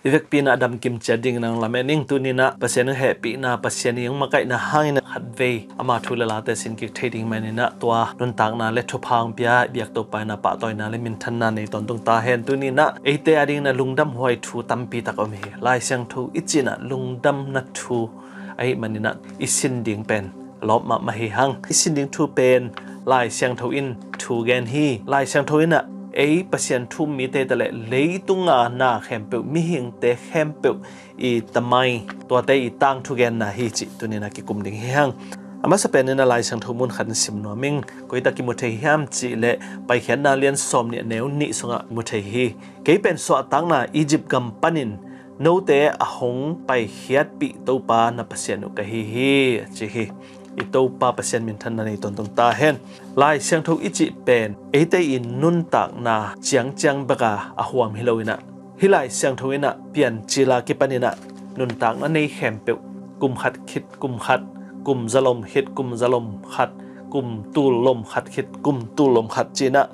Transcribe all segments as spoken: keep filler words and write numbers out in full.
I vekpi in ah damkim ciat dingin ah hong lamen ing. Tuni in ah Pasian hong hehpihna, Pasian i hong makaihna hangin ah khatvei ama thu le late sin kik thei ding manin ah tua nuntakna le thupha hong pia i biak Topa in ah pahtawina le minthanna nei tawntung ta hen. Tuni in ah eite a dingin ah lungdam huai thu tampi tak om hi. Lai Siangtho i cih in ah lungdamna thu ahih manin ah i sin ding pen lawp mahmah hi hang. I sin ding thu pen Lai Siangtho in thu gen hi. Lai Siangtho in ah ei Pasian thu um mite ta leh leitunga na khempeuh, mihingte khempeuh i tamai, tuate i tangthu genna hi cih tuni in ah kikum ding hi hang. A masa pen in ah Lai Siangtho mun khat in sim nuam ing. Koi tak kimu thei hiam cih leh Paikhiatna lian sawm nih a neu nih sungah mu thei hi. Kei pen suahtakna Egypt gam panin note a hong paikhiatpih Topa na Pasian uh ka hi hi, a ci hi. I Topa Pasian minthanna nei tawntung ta hen. Lai Siangtho i cih pen eite i nuntakna ciangciang bek a a huam hi lo in ah, hih Lai Siangtho in ah Piancil a kipan in ah nuntakna nei khempeuh, kum khat khit kum khat, kum zalom khit kum zalom khat, kum tul lom khat khit kum tul lom khat ci in ah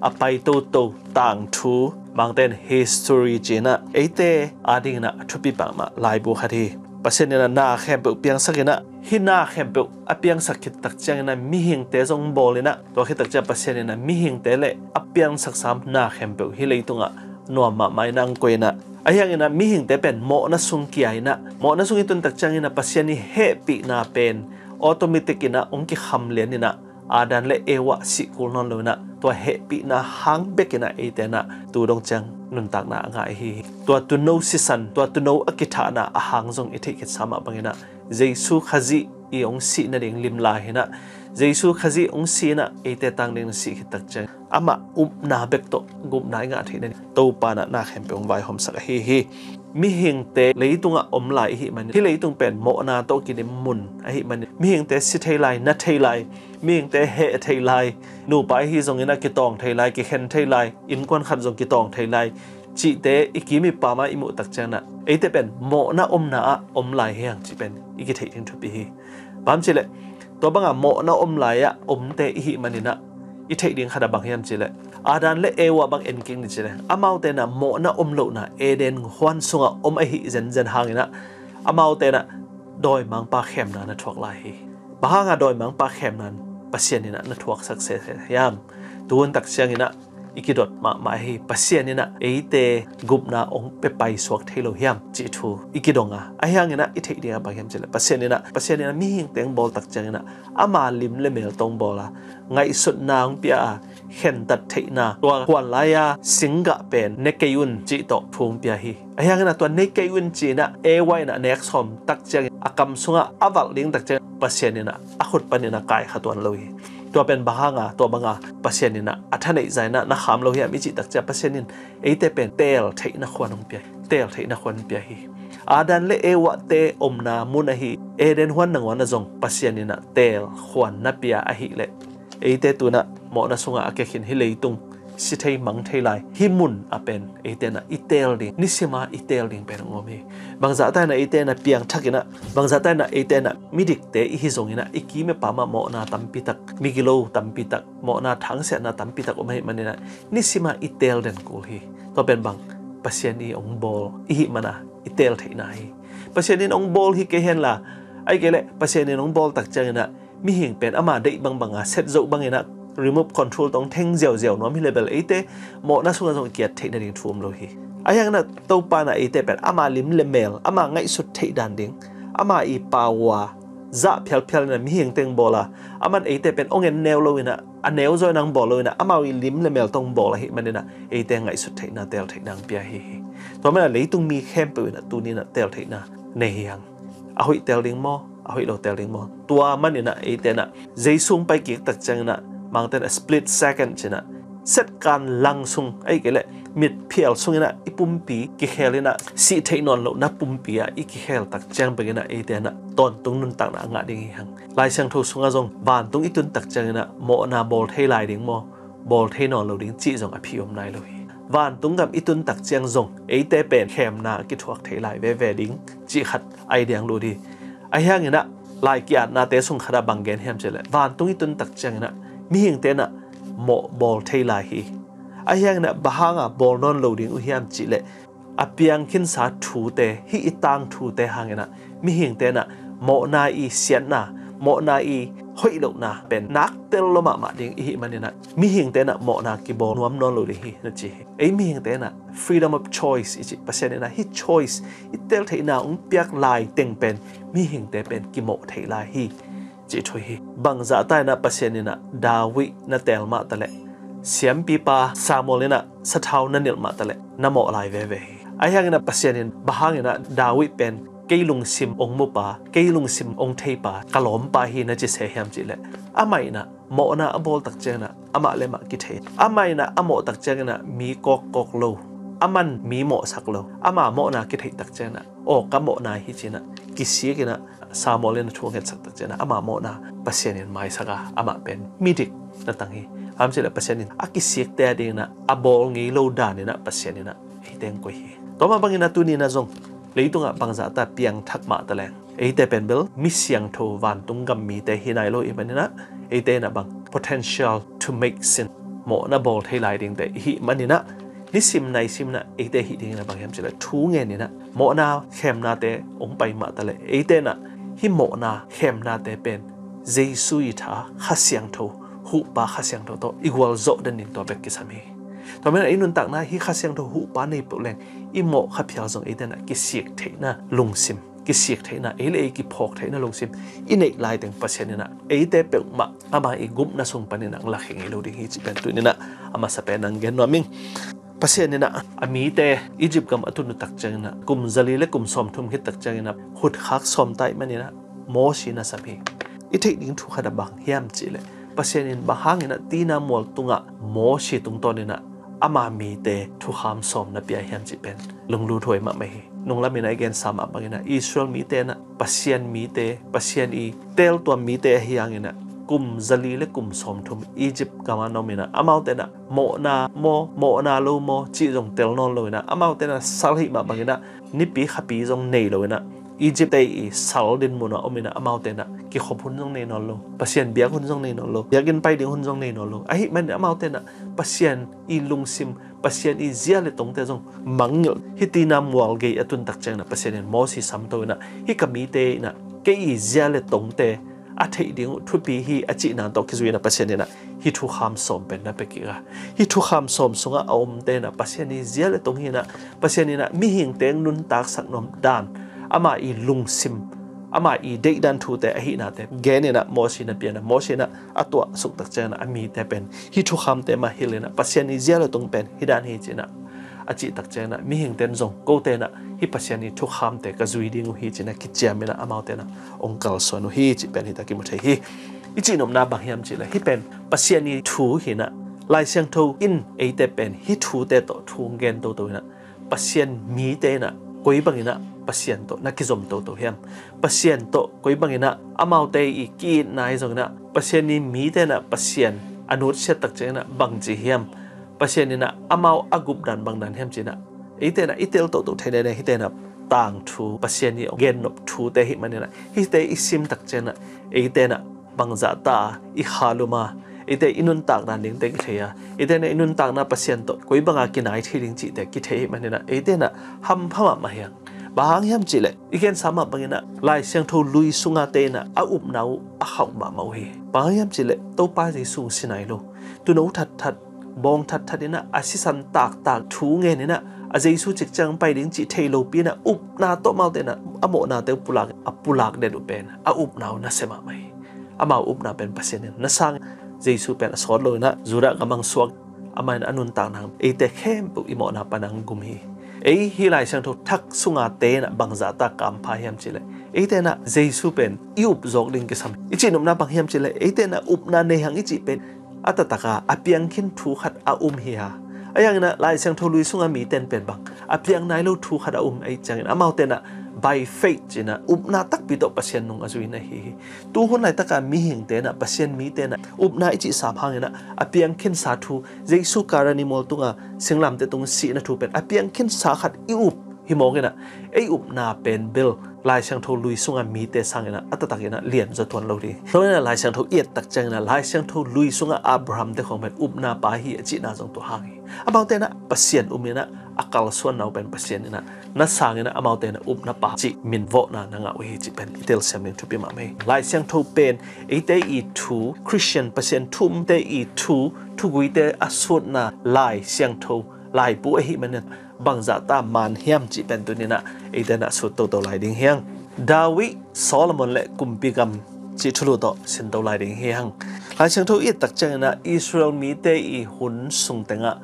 a pai toto tangthu, bangte in history ci in ah, eite a dingin ah a thupi mahmah laibu khat hi. Pasian in ah na khempeuh piangsak in ah, hih na khempeuh a piangsak khit tak ciangin ah mihingte zong bawl in ah, tua khit tak ciang Pasian in ah mihingte le a piangsaksa na khempeuh hih leitungah nuam mahmah in ah hong koih in ah, ahi hangin ah mihingte pen mawhna sung kia in ah, mawhna sung i tun tak ciangin ah Pasian i hehpihna pen automatic in ah hong kikham lian in ah, Adam le Eva sih kul nawn lo in ah tua hehpihna hang bek in ah eite in ah tu dong ciang nuntakna a ngah i hi hi. Tua tuuno sisan, tua tuuno a kithahna a hang zong i theih khitsa mah bangin ah Jesu Khazih i hong sih nading limla hi in ah, Jesu Khazih hong si in ah eite tang dingin sih khit tak ciang amah upna bek tawh gupna i ngah theih nading Topa in ah na khempeuh hong vaihawmsak ahi hi. Mihingte leitungah om lai i hih manin, hih leitung pen mawhna tawh kidim mun ahih manin, mihingte si thei lai, na thei lai, mihingte heh thei lai, nupa i hi zongin ah kitawng thei lai, kikhen thei lai, innkuan khat zong kitawng thei lai cihte i kim i pam ah i muh tak ciang in ah eite pen mawhna omna ah om lai hi hang cih pen i kitheih ding thupi hi. Bang hang hiam cih leh tua banga mawhna om lai ah omte i hih manin ah i theih ding khat a bang hiam cih leh, Adam le Eva bang en kik ni cih leh, amaute in ah mawhna om lohna Eden huan sungah om ahi zenzen hangin ah amaute in ah dawimangpa khemna na thuak lai hi. Bang hanga dawimangpa khemna Pasian in ah na thuaksak sese hiam? Tuhun tak ciangin ah i kidot mahmah hi. Pasian in ah eite gupna hong pia paisuak thei lo hiam cih thu i kidong a, ahi hangin ah i theih ding a bang hiam cih leh, Pasian in ah, Pasian in ah mihingte hong bawl tak ciangin ah ama lim le mel tawh hong bawl a, ngaihsutna hong pia a, khentat theihna, tua huan lai-a singgah pen ne kei un cih tawh thu hong pia hi. Ahi hangin ah tua ne kei un ci in ah Eva in ah nek sawm tak ciangin a kam sungah a valh ding tak ciangin Pasian in ah a khut panin ah kaikha tuan lo hi. Tua pen bang hanga, tua banga Pasian in ah a thaneihza in ah na kham lo hiam i cih tak ciang Pasian in eite pen teel theihna khuan hong pia hi. Teel theihna khuan hong pia hi. Adam le Eva-te omna mun ahi Eden huan nangawn ah zong Pasian in ah teel khuan na pia ahih leh, eite tu in ah mawhna sungah a kia khin hih leitung si thei mang thei lai hih mun ah pen eite in ah i teel ding, nisima i teel ding pen hong om hi. Bangzah ta in ah eite in ah piangthak in ah, bangzah ta in ah eite in ah midikte i hi zongin ah i kim i pam ah mawhna tampi tak, migilo tampi tak, mawhna thangsiahna tampi tak om ahih manin ah nisima i teel den kul hi. Tua pen bang, Pasian i hong bawl i hih mana i teel theihna hi. Pasian in hong bawl hi kei henla, ahih kei leh Pasian in hong bawl tak ciangin ah mihing pen ama deih bangbanga set zoh bangin ah remote control tawh hong theng ziauziau nuam hi leh bel eite mawhna sungah zong kiat theih nading thu om lo hi. Ahi hangin ah Topa in ah eite pen ama lim le mel, ama ngaihsut theih dan ding, ama i pau a zah phialphial in ah mihingte hong bawl a, aman eite pen hong en neu lo in ah, a neu zaw in ah hong bawl lo in ah, amau i lim le mel tawh hong bawl ahih manin ah eite ngaihsut theihna, teel theihna hong pia hi hi. Tua manin ah leitung mi khempeuh in ah tuni in ah teel theihna nei hi hang. A hoih teel ding maw, a hoih lo teel ding maw? Tua manin ah eite in ah Jesu hong pai kik tak ciangin ah, Mangte in ah split second ci in ah, setkan lang sung, ahih kei leh mitphial sungin ah i pumpi kikhel in ah, sih theih nawn lohna pumpi ah i kikhel tak ciang bek in ah eite in ah tawntung nuntakna a ngah ding hi hang. Lai Siangtho sungah zong vantung i tun tak ciangin ah mawhna bawl thei lai ding maw, bawl thei nawn lo ding cih zong a phi om nai lo hi. Vantung gam i tun tak ciang zong eite pen khemna a kithuak thei lai veve ding cih khat a i diang lut hi. Ahi hangin ah lai ki-atnate sung khat ah bang gen hiam cih leh, vantung i tun tak ciangin ah mihingte in ah mawh bawl thei lai hi. Ahi hangin ah bang hanga bawl nawn lo ding uh hiam cih leh, a piangkhinsa thute, hih i tangthute hanginah mihingte inah mawhna i siatna, mawhna i hoih lohna pen naktel lua mahmah ding i hih maninah mihingte inah mawhna kibawl nuam nawn lo ding hi na ci hi. Ei mihingte inah freedom of choice i cih, Pasian inah hih choice, i tel theihna hong piak lai teng pen mihingte pen kimawh theih lai hi, cih thu hi. Bangzahta inah Pasian inah David na teel mah taleh, siampipa Samuel inah sathau na nilh mah taleh na mawh lai veve hi. Ahi hanginah Pasian in bang hanginah David pen kei lungsim hong mupa, kei lungsim hong theipa, ka lawmpa hi na ci se hiam cihleh, amah inah mawhna a bawl tak cianginah amah le amah kithei. Amah inah a mawh tak cianginah mi kawkkawk lo, a man mi mawhsak lo, ama mawhna kitheih tak cianginah, aw, ka mawhna hi cinah kisik inah Samuel in a thu a ngetsak tak cianginah ama mawhna Pasian in maisak a, amah pen midik na tang hi. Hiam cihleh Pasian in a kisikte a dinginah a bawl ngei lo dan inah Pasian inah eite hong koih hi. Tua mah bangin a tuni inah zong leitungah bangzahta piangthak mah taleng, eite pen bel mi siangtho vantung gam mite hi nai lo i hih maninah eite inah bang potential to make sin, mawhna bawl thei lai dingte i hih maninah nisim naisim inah eite hih dingin a bang hiam cihleh thu ngen inah mawhna khemnate hong pai mah taleh, eite inah hih mawhna khemnate pen Jesu i tha Kha Siangtho, Huhpa Kha Siangtho tawh i gualzawh den ding tua bek kisam hi. Tua maninah i nuntakna hih Kha Siangtho Huhpa nei peuh leng i mawh kha phial zong eite inah kisik theihna lungsim, kisik theihna, ei le ei kiphawk theihna lungsim i neih laiteng Pasian inah eite peuhmah ama i gupna sung panin ang lakhi ngei lo ding hi cih pen tuni inah a masa pen ang gen nuam ing. Pasian inah a mite Egypt gam a tun uh tak cianginah kum zali le kum sawmthum khit tak cianginah khutkhak sawm ta i hih maninah Mosi na sam hi. I theih ding thu khat a bang hiam cihleh, Pasian in bang hanginah tina mual tungah Mosi tungtawninah ama mite thukham sawm na pia hiam cih pen lunglut huai mahmah hi. Nunglam inah i gensa mah banginah Israel mite inah Pasian mite, Pasian i teeltuam mite ahi hanginah kum zali le kum sawmthum Egypt gam a na om inah amaute inah mawhna maw, mawhna lo maw cih zong tel nawn lo inah amaute inah sal hih mah banginah nipi khapi zong nei lo inah Egypt te i sal dinmun ah om inah amaute inah kikhop hun zong nei nawn lo, Pasian biak hun zong nei nawn lo, biakinn pai ding hun zong nei nawn lo. Ahi manin amaute inah Pasian i lungsim, Pasian i zia le tongte zong mangngilh, hih tina mual gei a tun tak cianginah Pasian in Mosi samto inah hih ka mite inah kei i zia le tongte a theih ding uh thupi hi a cihna tawh kizui inah Pasian inah hih thukham sawm pen na pia kik a, hih thukham sawm sungah a omte inah Pasian i zia le tong hi inah Pasian inah mihingte hong nuntaksak nuam dan, ama i lungsim, ama i deihdan thute ahihnate gen inah Mosi na pia inah Mosi inah a tuahsuk tak cianginah a mite pen hih thukhamte mah hilh inah Pasian i zia le tong pen hih dan hi cinah a cih tak cianginah mihingte in zong kote inah hih Pasian i thukhamte ka zui ding uh hi cinah kiciam inah amaute inah hong kalsuan uh hi cih pen hih tak kimu thei hi. I cihnopna bang hiam cihleh hih pen Pasian i thu hi inah Lai Siangtho in eite pen hih thute tawh thu hong gen toto inah Pasian mite inah koi banginah Pasian tawh na kizom toto hiam? Pasian tawh koi banginah amaute i ki-itna hi zonginah Pasian i mite inah Pasian a nutsiat tak cianginah bangci hiam? Pasian inah amau a gupdan bangdan hiam cinah eite inah i tel toto thei nene hihte inah tangthu, Pasian i gennop thute hih maninah hihte i sim tak cianginah eite inah bangzahta i khalum a, eite i nuntakna dingte kithei a, eite inah i nuntakna Pasian tawh koi banga kinai thei ding cihte kithei hih maninah eite inah hampha mahmah hi ang. Bang hang hiam cihleh i gensa mah banginah Lai Siangtho lui sungate inah a upna uh a khauh mahmah uh hi. Bang hang hiam cihleh Topa Jesu si nai lo, tuuno thatthat, bawng thatthat inah a sisan taktak thu ngen inah a Jesu cikciang pai ding cih thei lopi inah upna tawh amaute inah a mawhnate uh pulak, a pulak den uh pen a upna uh nasia mahmah hi. Amau upna pen Pasian in na sang, Jesu pen a sawt lo inah Judah gam ang suak, amah in a nuntakna eite khempeuh i mawhna pan ang gum hi. Ei hih Lai Siangtho thak sungate inah bangzahta kampha hiam cihleh eite inah Jesu pen i up zawk ding kisam. I cihnopna bang hiam cihleh eite inah upna nei hang i cih pen a taktak a a piangkhin thu khat a um hi a. Ahi hanginah Lai Siangtho lui sunga mite in pen bang a piang nai lo thu khat a um ahih ciangin amaute inah by faith cinah upna takpi tawh Pasian nung a zui na hi hi. Tuhun laitaka mihingte inah Pasian mite inah upna i cih sam hanginah a piangkhinsa thu, Jesu Kalvari mual tunga singlamteh tung sihna thu pen a piangkhinsa khat i up hi mawk inah ei upna pen bel Lai Siangtho lui sungah mite sangin ah a taktak in ah lian zaw tuan lo ding. Tua in ah Lai Siangtho i et tak ciangin ah Lai Siangtho lui sungah Abraham te khawng pen upna pa hi a cihna zong tua hang hi. Amaute in ah Pasian um in ah a kalsuanna uh pen Pasian in ah na sangin ah amaute in ah upna pa cih minvawhna na ngah uh hi cih pen i telsiam ding thupi mahmah hi. Lai Siangtho pen eite i thu, Khristian Pasian thu umte i thu, thuguite a sutna Lai Siangtho laibu ahih manin bangzah ta man hiam cih pen tuni in ah eite in ah sut toto lai ding hi hang. David, Solomon le kumpi gam cih thulu tawh sinto lai ding hi hang. Lai Siangtho i et tak ciangin ah Israel mite i hun sung tengah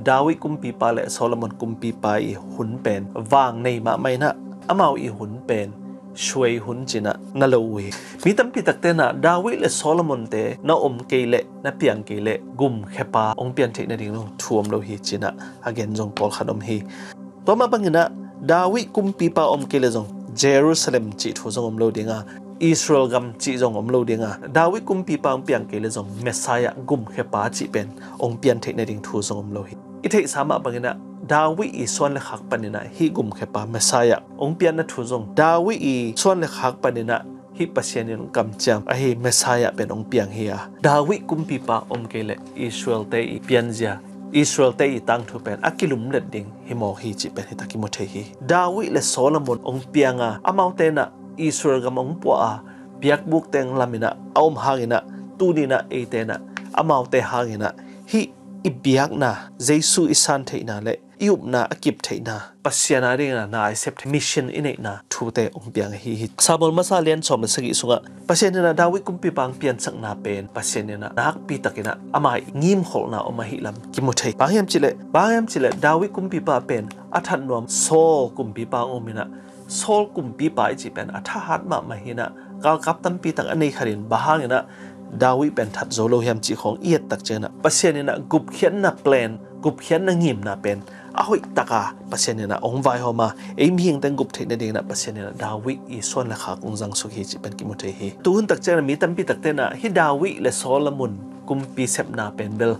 David kumpipa le Solomon kumpipa i hun pen vang nei mahmah in ah amau i hun pen suai hun ci-in ah na lo uh hi. Mi tampi takte in ah David le Solomon te na om kei leh, na piang kei leh gumkhia pa hong pian theih nading thu om lo hi ci-in ah a gen zong pawlkhat om hi. Tua mah bangin ah David kumpipa om kei leh zong Jerusalem cih thu zong om lo ding a, Israel gam cih zong om lo ding a, David kumpipa hong piang kei leh zong Messiah gumkhia pa cih pen hong pian theih nading thu zong om lo hi. I theihsa mah bangin ah David i suan le khak panin ah hih gumkhia pa Messiah hong pianna thu zong, David i suan le khak panin ah hih Pasian in kamciam ahi Messiah pen hong piang hi a, David kumpipa om kei leh Israel te i pianzia, Israel te i tangthu pen a kilumlet ding hi mawk hi cih pen hi tak i mu thei hi. David le Solomon hong piang a, amaute in ah Israel gam hong puah a, biakbuk teng lam in ah a om hangin ah, tuni in ah eite in ah amaute hangin ah hih i biakna, Jesu i san theihna le i upna a kip theihna, Pasian a dingin ah na i sep theih mission i neihna thute hong piang ahi hi. Samuel masa lian sawm le sagih sungah Pasian in ah David kumpipa hong piansakna pen Pasian in ah nakpi takin ah ama i ngimkholhna om ahih lam ki mu thei. Bang hiam cih leh, bang hiam cih leh David kumpipa pen a that nuam Saul kumpipa hong om in ah, Saul kumpipa i cih pen a thahat mahmah hi in ah, galkap tampi tak a nei khat in bang hangin ah David pen that zo lo hiam cih khawng i et tak ciangin ah Pasian in ah gupkhiatna plan, gupkhiatna ngimna pen a hoih tak a Pasian in ah hong vaihawm a, ei mihing teng gup theih nadingin ah Pasian in ah David i suan le khak hong zangsuk hi cih pen ki mu thei hi. Tuhun tak ciangin ah mi tampi takte in ah hih David le Solomon kumpi sepna pen bel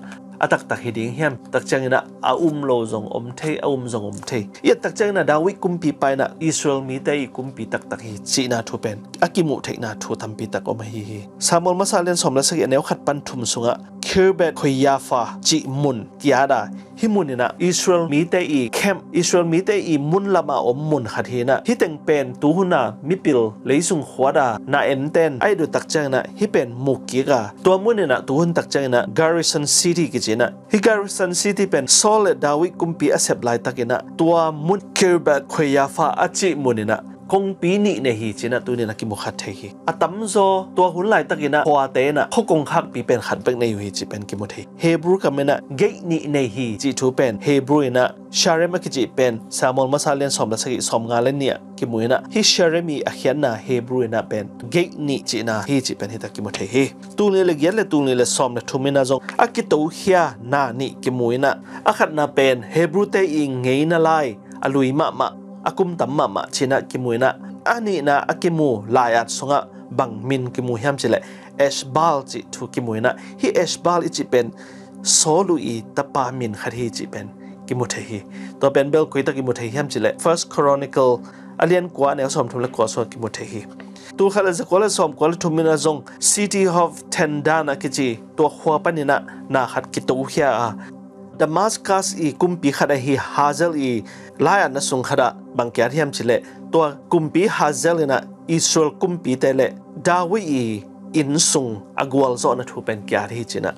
a taktak hi ding hiam tak ciangin ah a um lo zong om thei, a um zong om thei. I et tak ciangin ah David kumpipa in ah Israel mite i kumpi taktak hi cihna thu pen a kimuh theihna thu tampi tak om ahi hi. Samuel masa lian sawm le sagih, a neu khat pan thum sungah Kirbet Koyafa cih mun ki-at a, hih mun in ah Israel mite i camp, Israel mite i mun lamah om mun khat hi in ah, hih teng pen tuhun a mipil leisung khuat a na enten a et uh tak ciangin ah hih pen mu kik a, tua mun in ah tuhun tak ciangin ah Garrison City kici in ah, hih Garrison City pen Saul le David kumpi a sep laitakin ah tua mun Kirbet Koyafa a cih mun in ah kongpi nih nei hi ci-in ah tuni in ah kimu khat thei hi. A tamzaw tua hun laitakin ah khuate in ah khua kongkhakpi pen khat bek nei uh hi cih pen kimu thei. Hebrew kam in ah gate nih nei hi cih thu pen Hebrew in ah Shaaraim a kicih pen Samuel masa lian sawm le sagih, sawm nga le nih ah kimu in ah, hih Shaaraim i a khiatna Hebrew in ah pen gate nih cihna hi cih pen hi tak kimu thei hi. Tul nih le giat le tul nih le sawm le thum in ah zong a kitokhia na nih kimu in ah, a khatna pen Hebrew te i ngeina lai a lui mahmah, a kum tam mahmah ci-in ah kimu in ah, a nihna a kimu lai-at sungah bang min kimu hiam cih leh Eshbaal cih thu kimu in ah, hih Eshbaal i cih pen Saul i tapa min khat hi cih pen kimu thei hi. Tua pen bel koi tak kimu thei hiam cih leh First Chronicle a lian kua, a neu sawm thum le kua sungah kimu thei hi. Tul khat le za kua le sawm kua le thum in ah zong City of Ten Dan a kici tua khua panin ah na khat kitokhia a, Damascus i kumpi khat ahi Hazael i lai-atna sung khat ah bang ki-at hiam cih leh, tua kumpi Hazael in ah Israel kumpite le David i inn sung a gualzawhna thu pen ki-at hi ci-in ah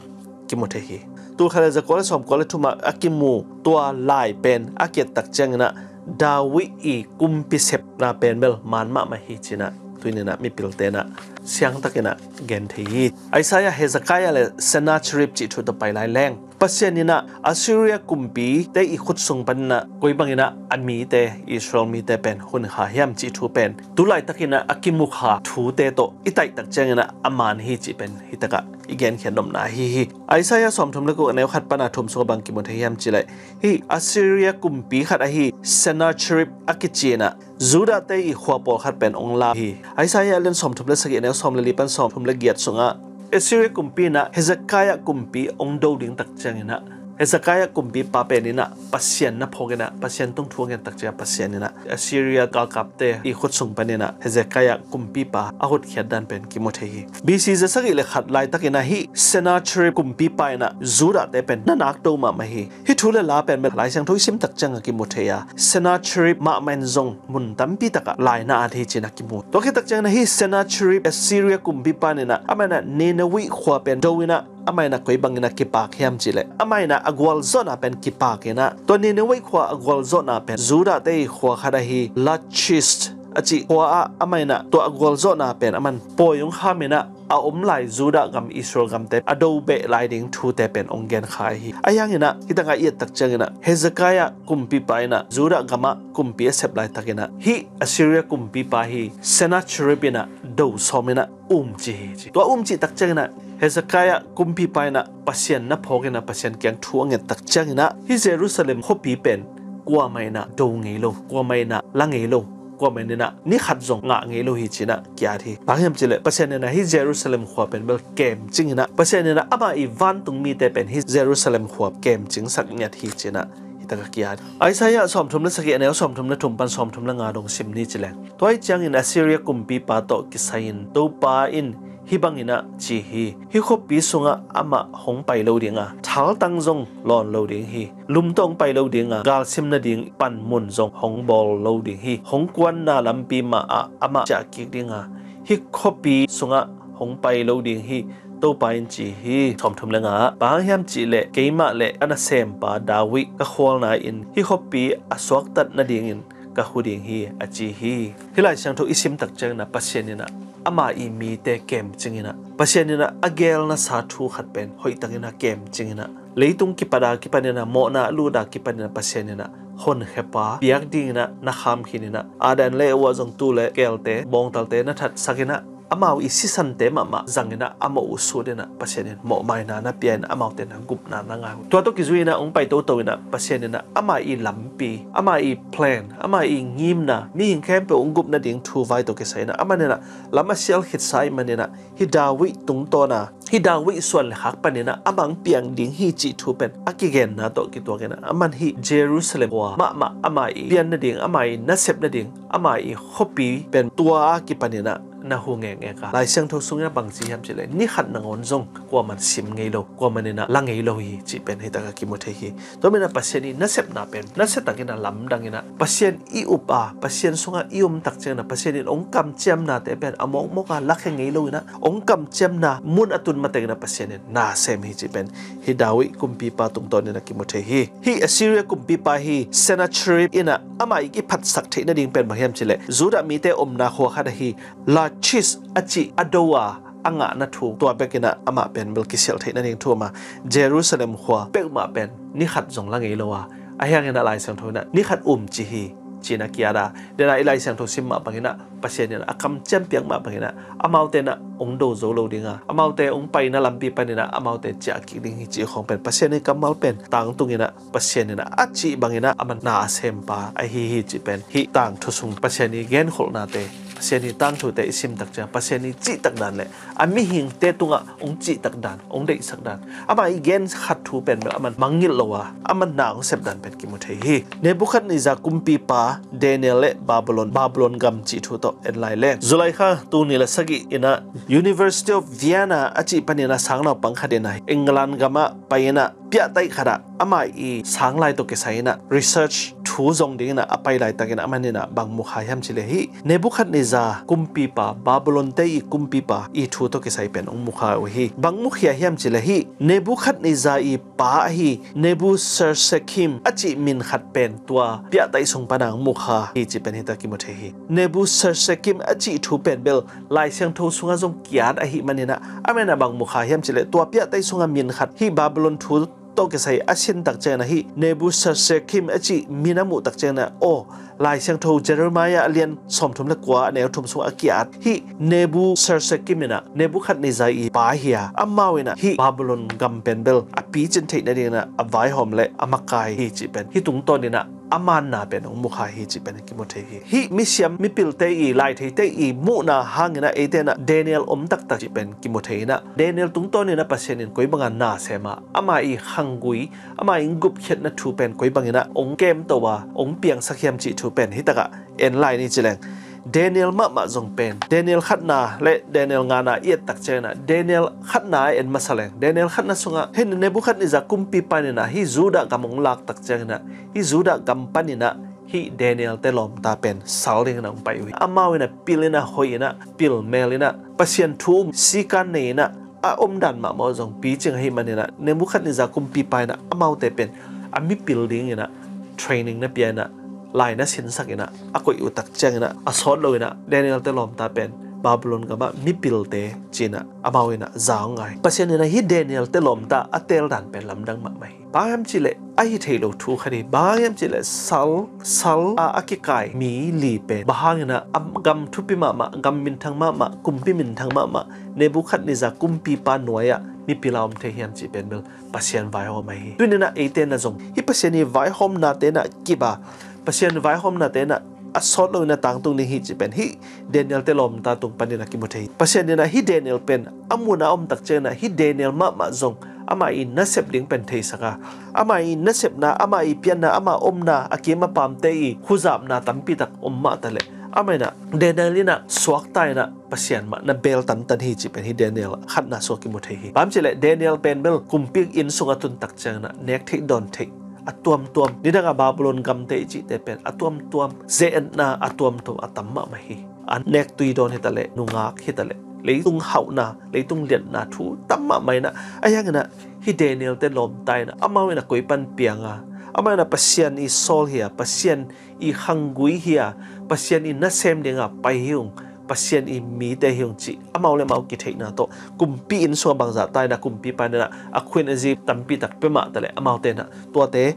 kimu thei hi. Tul khat le za kua le sawm kua le thum ah a kimu tua lai pen a ki-et tak ciangin ah David i kumpi sepna pen bel man mahmah hi ci-in ah tuni in ah mipilte in ah siangtakin ah gen thei hi. Isaiah, Hezekiah le Sennacherib cih thu tawh pai lai leng, Pasian in ah Assyria kumpite i khut sung panin ah koi bangin ah a mite, Israel mite pen hun kha hiam cih thu pen tu laitakin ah a kimu kha thute tawh i taih tak ciangin ah a man hi cih pen hi takah i genkhiat nopna ahi hi. Isaiah sawm thum le guk, a neu khat pan a thum sungah bang kimu thei hiam cih leh, hih Assyria kumpi khat ahi Sennacherib a kici in ah Judah te i khua pawlkhat pen hong la hi. Isaiah lian sawm thum le sagih, a neu sawm le li pan sawm thum le giat sungah Assyria kumpi in ah Hezekiah kumpi hong do ding tak ciangin ah Hezekiah kumpipa pen in ah Pasian na phawk in ah Pasian tung thu a nget tak ciang Pasian in ah Assyria galkapte i khut sung pan in ah Hezekiah kumpipa a hotkhiat dan pen kimu thei hi. B C za sagih le khat laitak in ah hih Sennacherib kumpipa in ah Judahte pen na nakto mahmah hi. Hih thu le la pen bel Lai Siangtho i sim tak ciang a kimu thei a, Sennacherib mahmah in zong mun tampi tak ah lai na at hi ci-in a kimu. Tua khit tak ciangin ah hih Sennacherib Assyria kumpipa in ah amah in ah Nineveh khua pen do in ah amah in ah koi bangin ah kipak hiam cih leh, amah in ah a gualzawhna pen kipak in ah, tua Nineveh khua a gualzawhna pen Judahte i khua khat ahi Lachish a cih khua ah amah in ah tua a gualzawhna pen aman pawi hong kham in ah a om lai Judah gam, Israel gamte a do beh lai ding thute pen hong gen kha hi. Ahi hangin ah hih tangah i et tak ciangin ah Hezekiah kumpipa in ah Judah gamah kumpi a sep laitakin ah hih Assyria kumpipa hi Sennacherib in ah do sawm in ah um ci hi ci. Tua um cih tak ciangin ah Hezekiah kumpipa in ah Pasian na phawk in ah Pasian kiang thu a nget tak ciangin ah hih Jerusalem khuapi pen kuamah in ah do ngei lo, kuamah in ah la ngei lo, kuamah in ah ni khat zong ngah ngei lo hi ci-in ah ki-at hi. Bang hiam cih leh Pasian in ah hih Jerusalem khua pen bel kemcing in ah, Pasian in ah amah i vantung mite pen hih Jerusalem khua kemcingsak ngiat hi ci-in ah hih tak a ki-at hi. Isaiah sawmthum le sagih, a neu sawmthum le thum pan sawmthum le nga dong sim ni ci leng, tua ahih ciangin Assyria kumpipa tawh kisai-in Topa in hih bangin ah ci hi: Hih khuapi sungah amah hong pai lo ding a, thaltang zong lawn lo ding hi. Lum tawh hong pai lo ding a, galsim nading panmun zong hong bawl lo ding hi. Hong kuanna lampi mah ah amah ciah kik ding a, hih khuapi sungah hong pai lo ding hi, Topa in ci hi. Sawmthum le nga ah, bang hang hiam cih leh keimah le ka nasempa David ka khualna-in hih khuapi a suaktat nadingin ka hu ding hi, a ci hi. Hih Lai Siangtho i sim tak ciangin ah Pasian in ah ama i mite kemcing in ah, Pasian in ah a gelnasa thu khat pen hoihtakin ah kemcing in ah, leitung kipat a kipan in ah, mawhna a lut a kipan in ah Pasian in ah honkhiapa piak dingin ah na kham khin in ah, Adam le Eva zong tuu le keelte, bawngtalte na thatsak in ah, amau i sisante mahmah zang in ah, a mawh uh sut in ah Pasian in mawhmaina na pia in ah, amaute na gupna na ngah uh. Tua tawh kizui in ah hong pai toto in ah Pasian in ah ama i lampi, ama i plan, ama i ngimna, mihing khempeuh hong gupna ding thu vai tawh kisai in ah, aman in ah lam a sial khitsa ahih manin ah, hih David tungtawn a, hih David suan le khak panin ah amah hong piang ding hi cih thu pen a kigenna tawh kituak in ah, aman hih Jerusalem khua mahmah ama i pian nading, ama i nasep nading, ama i khuapi pen tua a kipan in ah na hu ngekngek a, Lai Siangtho sungin ah bang ci hiam cih leh, ni khat nangawn zong kuaman sim ngei lo, kuaman in ah la ngei lo hi cih pen hih tak a kimu thei hi. Tua manin ah Pasian i nasepna pen nasia takin ah lamdang in ah, Pasian i up a, Pasian sungah i om tak ciangin ah Pasian in hong kamciamnate pen a mawkmawk a lakhia ngei lo in ah, hong kamciamna mun a tun matengin ah Pasian in na sem hi cih pen hih David kumpipa tungtawn in ah kimu thei hi. Hih Assyria kumpipa hi Sennacherib in ah amah i kiphatsak theih nading pen bang hiam cih leh, Judah mite omna khua khat ahi Lachish a cih a do a a ngahna thu, tua bekin ah amah pen bel kisialh theih nading thu a om a, Jerusalem khua peuhmah pen ni khat zong la ngei lo a, ahi hangin ah Lai Siangtho in ah ni khat um ci hi ci-in ah ki-at a, den a i Lai Siangtho sim mah bangin ah Pasian in ah a kamciam piak mah bangin ah amaute in ah hong do zo lo ding a, amaute hong paina lampi panin ah amaute ciah kik ding hi cih khawng pen Pasian i kammal pen tangtung in ah Pasian in ah a cih bangin ah aman na a sempa ahi hi cih pen hih tangthu sung Pasian i genkholhnate, Pasian i tangthute i sim tak ciang Pasian i cihtak dan le a mihingte tungah hong cihtak dan, hong deihsak dan, amah i gen khat thu pen bel aman mangngilh lo a, aman na hong sep dan pen kimu thei hi. Nebuchadnezzar kumpipa, Daniel le Babylon, Babylon gam cih thu tawh en lai leng, July kha tul nih le sagih in ah University of Vienna a cih panin ah sangnaupang khat in ah England gamah pai in ah piahtaih khat ah ama i sang lai tawh kisai in ah research thu zong dingin ah a pai laitakin ah aman in ah bang mukha hiam cih leh, hih Nebuchadnezzar kumpipa, Babylon te i kumpipa i thu tawh kisai pen hong mukha uh hi. Bang mukhia hiam cih leh, hih Nebuchadnezzar i pa ahi Nebuchadnezzar a cih min khat pen tua piahtaih sung pan ah hong mukha hi cih pen hih tak kimu thei hi. Nebuchadnezzar a cih thu pen bel Lai Siangtho sungah zong ki-at ahih manin ah, aman ah bang mukha hiam cih leh, tua piahtaih sungah min khat, hih Babylon thu tawh kisai a sin tak ciangin ah, hih Nebuchadnezzar a cih min a muh tak ciangin ah, aw, Lai Siangtho Jeremiah a lian sawmthum le kua, a neu thum sungah a ki-at hih Nebuchadnezzar in ah Nebuchadnezzar i pa hi a, amau in ah hih Babylon gam pen bel a picin theih nadingin ah a vaihawm le a makai hi cih pen hih tungtawn in ah a manna pen hong mu kha hi cih pen kimu thei hi. Hih misiam mipilte i, laitheite i muhna hangin ah eite in ah Daniel om taktak cih pen kimu thei in ah, Daniel tungtawn in ah Pasian in koi banga na sem a, ama i khanggui, ama i gupkhiatna thu pen koi bangin ah hong kemto a, hong piangsak hiam cih thu pen hi takah en lai ni ci leng, Daniel mahmah zong pen, Daniel khatna le Daniel ngana i et tak ciangin ah, Daniel khatna a en masa leng, Daniel khatna sungah hih Nebuchadnezzar kumpipa in ah hih Judah gam hong lak tak ciangin ah, hih Judah gam panin ah hih Daniel te lawmta pen sal dingin ah hong pai uh hi. Amau in ah pil in ah, hoih in ah, pil mel in ah, Pasian thu um sikan nei in ah, a omdan mahmah uh zong picing ahih manin ah, Nebuchadnezzar kumpipa in ah amaute pen a mipil dingin ah training na pia in ah, lai na sinsak in ah, a koih uh tak ciangin ah, a sawt lo in ah Daniel te lawmta pen Babylon gamah mipilte ci-in ah amau in ah za hong ngai. Pasian in ah hih Daniel te lawmta a teeldan pen lamdang mahmah hi. Bang hiam cih leh a hi thei lo thu khat hi. Bang hiam cih leh sal, sal a, a kikai mi li pen bang hangin ah a gam thupi mahmah, gam minthang mahmah, kumpi minthang mahmah Nebuchadnezzar kumpipa nuai-ah mipil a om thei hiam cih pen bel Pasian vaihawm ahi hi. Tuni in ah eite in ah zong hih Pasian i vaihawmnate in ah kip a, Pasian vaihawmnate in ah a sawt lo in ah tangtung ding hi cih pen hih Daniel te lawmta tung panin ah kimu thei hi. Pasian in ah hih Daniel pen a mun a om tak ciangin ah hih Daniel mahmah zong ama i nasep ding pen theisak a, ama i nasepna, ama i pianna, ama omna, a kim a pamte i khuzapna tampi tak om mah taleh, amah in ah Daniel in ah suakta in ah Pasian mah na bel tantan hi cih pen hih Daniel khatna sungah kimu thei hi. Bang hiam cih leh Daniel pen bel kumpi inn sungah tun tak ciangin ah nek theih dawn theih a tuamtuam, nidang a Babylon gamte i cihte pen a tuamtuam, ze-etna a tuamtuam a tam mahmah hi. A nek tui dawn hi taleh, nungak hi taleh, leitung hauhna, leitung liatna thu tam mahmah in ah, ahi hangin ah hih Daniel te lawmta in ah amau in ah koi pan piang a, amau in ah Pasian i sawl hi a, Pasian i khanggui hi a, Pasian i nasem dingah pai hi ung, Pasian i mite hi ung cih amau le amau kitheihna tawh, kumpi inn sungah bangzah ta in ah kumpipa in ah a khua in a zi tampi tak pia mah taleh, amaute in ah tuate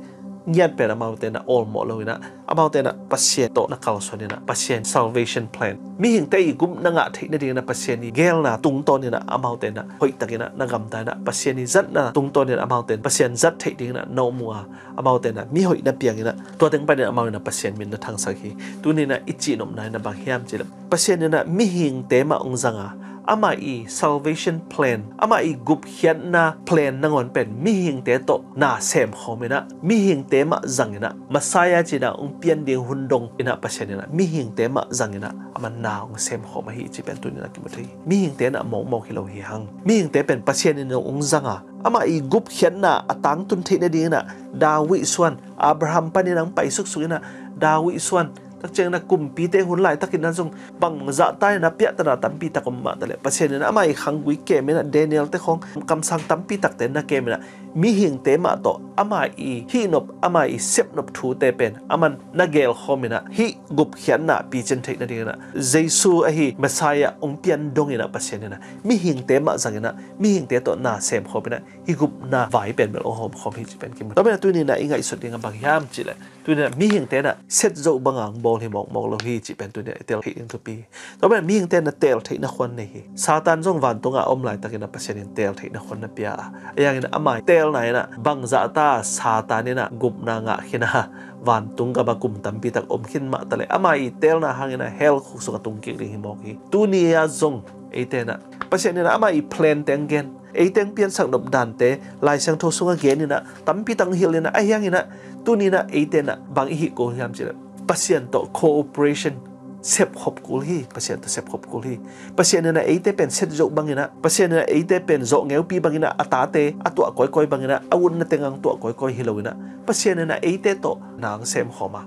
ngiat pen amaute in ah awlmawh lo in ah, amaute in ah Pasian tawh na kalsuan in ah, Pasian salvation plan, mihingte i gupna ngah theih nadingin ah Pasian i geelna tungtawn in ah amaute in ah hoihtak in ah na gamta in ah, Pasian i zatna tungtawn in ah amaute in Pasian zat theih dingin ah na om uh a, amaute in ah mihoih na piang in ah tua teng panin amau in ah Pasian min na thangsak hi. Tuni in ah i cihnopna in ah bang hiam cih leh, Pasian in ah mihingte mah hong zang a, amah i salvation plan, amah i gupkhiatna plan nangawn pen mihingte tawh na semkhawm in ah, mihingte mah zang in ah, Messiah ci-in ah hong pian ding hun dong in ah Pasian in ah mihingte mah zang in ah amah na hong semkhawm ahi cih pen tuni in ah kimu thei hi. Mihingte in ah mawkmawk hi lo hi hang. Mihingte pen Pasian in ah hong zang a, amah i gupkhiatna a tangtun theih nadingin ah David suan, Abraham panin ah hong pai suksuk in ah David suan, tak ciangin ah kumpite hun laitakin ah zong bangzah ta in ah piahtana tampi tak om mah taleh, Pasian in ah amah i khanggui kem in ah Daniel te khawng, kamsang tampi takte na kem in ah mihingte mah tawh amah i hihnop, amah i sepnop thute pen amah na geelkhawm in ah hih gupkhiatna picin theih nadingin ah, Jesu ahi Messiah hong pian dong in ah Pasian in ah mihingte mah zang in ah mihingte tawh na semkhawm in ah hih gupna vai pen bel hong hawmkhawm hi cih pen kimu. Tua pen ah tuni in ah i ngaihsut ding ah bang hiam cih leh, tuni in ah mihingte in ah set zoh banga hong bawl hi mawkmawk lo hi cih pen tuni in ah i tel theih ding thupi hi. Tua pen ah mihingte in ah teel theihna khuan nei hi. Satan zong vantungah a om laitakin ah Pasian in teel theihna khuan na pia a, ahi hangin ah amah i teelna in ah bangzah ta Satan in ah gupna ngah khin a, vantung gam ah kum tampi tak om khin mah taleh, amah i teelna hangin ah hell khuk sungah tung kik ding hi mawk hi. Tuni ah zong eite in ah Pasian in ah amah i plan teng gen, eite hong piansak nop dante Lai Siangtho sungah gen in ah tampi tak hong hilh in ah, ahi hangin ah tuni in ah eite in ah bang i hih kul hiam cih leh, Pasian tawh cooperation, sepkhop kul hi. Pasian tawh sepkhop kul hi. Pasian in ah eite pen set zoh bangin ah, Pasian in ah eite pen zawh ngeupi bangin ah a tate a tuah kawikawi bangin ah, a utna teng hong tuah kawikawi hi lo in ah, Pasian in ah eite tawh na hong semkhawm a,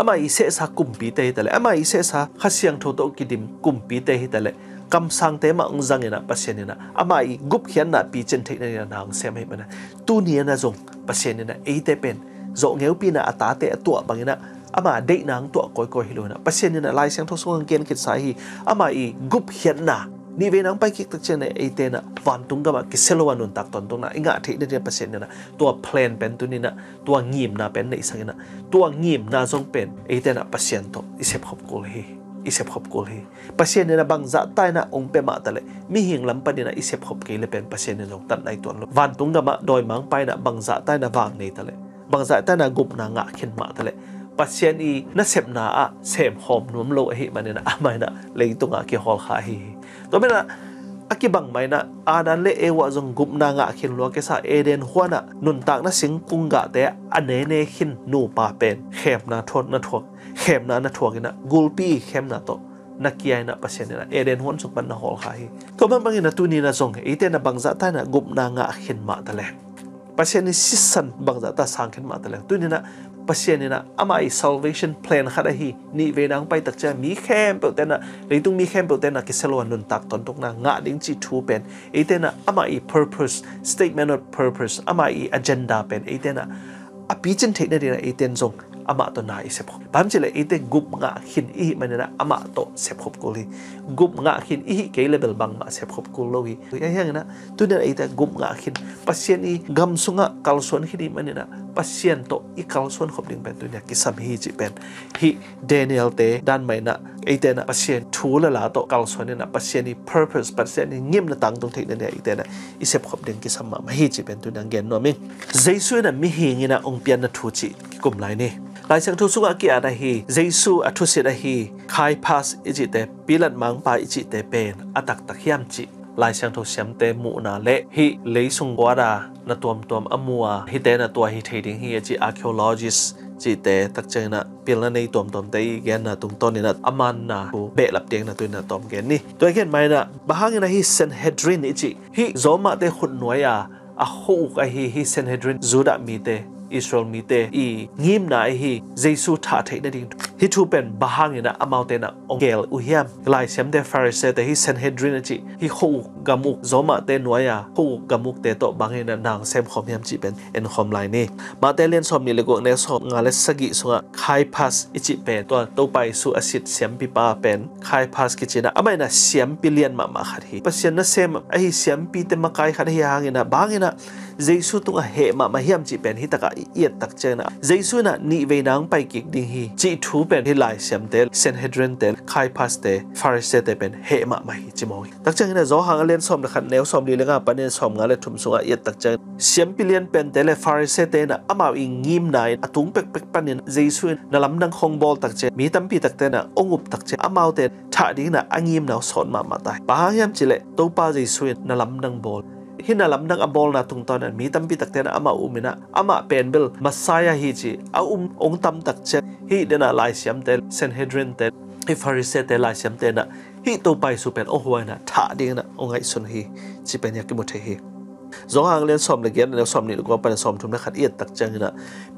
amah i sehsa kumpite hi taleh, amah i sehsa Kha Siangtho tawh kidim kumpite hi taleh, kamsangte mah hong zang in ah Pasian in ah amah i gupkhiatna picin theih nadingin ah na hong sem ahih manin ah, tuni in ah zong Pasian in ah eite pen zawh ngeupina a tate a tuah bangin ah ama deihna hong tuah kawikawi hi lo in ah, Pasian in ah Lai Siangtho sungah hong gen khitsa hi. Amah i gupkhiatna nihveina hong pai kik tak ciangin ah eite in ah vantung gam ah kisia lo a nuntak tawntungna i ngah theih nadingin ah Pasian in ah tua plan pen tuni in ah, tua ngimna pen neihsak in ah, tua ngimna zong pen eite in ah Pasian tawh i sepkhop kul hi. I sepkhop kul hi. Pasian in ah bangzah ta in ah hong pia mah taleh, mihing lam panin ah i sepkhop kei leh pen Pasian in zong tatna i tuan lo. Vantung gam ah dawimangpa in ah bangzah ta in ah vang nei taleh, Bangzah ta inah gupna ngah khin mah taleh Pasian i nasepna ah semkhawm nuam lo ahih maninah amah inah leitungah kihawlkha ahi hi. Tua maninah a kibang mah inah Adam le Eva zong gupna ngah khin lua kisa Eden huanah nuntakna singkung gahte a nene khin nupa pen khemna thuak na thuak, khemna na thuak inah gulpi khemna tawh na kia inah Pasian inah Eden huan sung pan na hawlkha hi. Tua man bangin a tuni na zong eite na bangzah ta inah gupna ngah khin mah taleh Pasian i sisan bangzah ta sang khin mah taleh tuni na Pasian inah amah i salvation plan khat ahi, nihveina hong pai takciang mi khempeuh tenah, leitung mi khempeuh tenah kisia lo a nuntak tontukna ngah ding cih thu pen eite na amah i purpose, statement of purpose, amah i agenda pen eite na a picin theih nadinah eiten zong amah tawh na i sepkhop. Bang hang hiam cih leh eite gup ngah khin i hih maninah amah tawh sepkhop kul hi. Gup ngah khin i hih kei le bel bangmah sepkhop kul lo hi. Ahi hanginah tuni na eite gup ngah khin, Pasian i gam sungah kalsuan khin i hih maninah Pasian tawh i kalsuan khop ding pen tuni a kisam hi cih pen hih Daniel te dan mah inah eite na Pasian thu le la tawh kalsuan inah Pasian i purpose, Pasian i ngimna tangtung theih nadinah eite na i sepkhop ding kisam mahmah hi cih pen tuni a gen nuam ing. Jesu inah mihing inah hong pianna thu cih kikum lai ni. Lai Siangtho sungah a ki-at ahi, Jesu a thusit ahi Caiaphas i cihte, Pilat mangpa i cihte pen a taktak hiam cih Lai Siangtho siamte muhna le hih leisung kuata na tuamtuam a mu a, hihte na tua hi thei ding hi a cih archaeologist cihte takcianginah pilna nei tuamtuamte i genna tungtawninah a manna thu behlap dingna tuinah tawm gen ni. Tua i gen mah inah bang hanginah hih Sanhedrin i cih hih Rome-te khutnuai a a kho-uk ahi hih Sanhedrin, Judah mite, Israel mite i ngimna ahi Jesu thah theih nading hih thu pen bang hanginah amaute na hong geel uh hiam? Lai siamte, Pharisee-te hih Sanhedrin a cih hih kho-uk gamuk, Rome-te nuai a kho-uk gamukte tawh bang hanginah na hong semkhawm hiam cih pen enkhawm lai ni. Mate lian sawm nih le guk, neu sawm nga le sagih sungah Caiaphas i cih pen tua Topa Jesu a sit siampipa pen Caiaphas kici inah amah inah siampi lian mahmah khat hi. Pasian nasem ahi siampite makai khat ahi hanginah bang hanginah Jesu tungah heh mahmah hiam cih pen hih takah i et takcianginah Jesu inah nihveina hong pai kik ding hi cih thu pen hih Lai siamte, Sanhedrin-te, Caiaphas-te, Pharisee-te pen heh mahmah hi ci mawk hi. Takcianginah Johan a lian sawm le khat, neu sawm li le nga panin sawm nga le thum sungah i et takciang siampi lian pente le Pharisee-te inah amau i ngimna in a tung pekpek panin Jesu in na lamdang khong bawl takciang mi tampi takte na hong up takciang amaute thah dingin a ngimna uh sawt mahmah ta hi. Bang hang hiam cih leh Topa Jesu in na lamdang bawl. Hih na lamdang a bawlna tungtawn in mi tampi takte na amah um in a, amah pen bel Messiah hi ci a um hong tam takciang hih dena laisiamte, Sanhedrin-te, hih Pharisee-te, laisiamte na hih Topa Jesu pen hong huai in a thah dingin a hong ngaihsun hi ci pen hiah kimu thei hi. Johan lian sawm le giat, neu sawm nih le kua pan sawm thum le khat i et takciangin a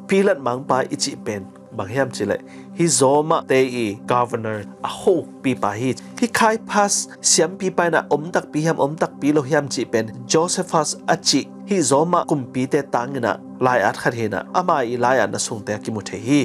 Pilat mangpa i cih pen bang hiam cih leh hih Roma-te i governor, a kho-ukpipa hi. Hih Caiaphas siampipa in a om takpi hiam om takpi lo hiam cih pen Josephus a cih hih Roma kumpite tangin a lai-at khat hi in a, ama i lai-atna sungte a kimu thei hi.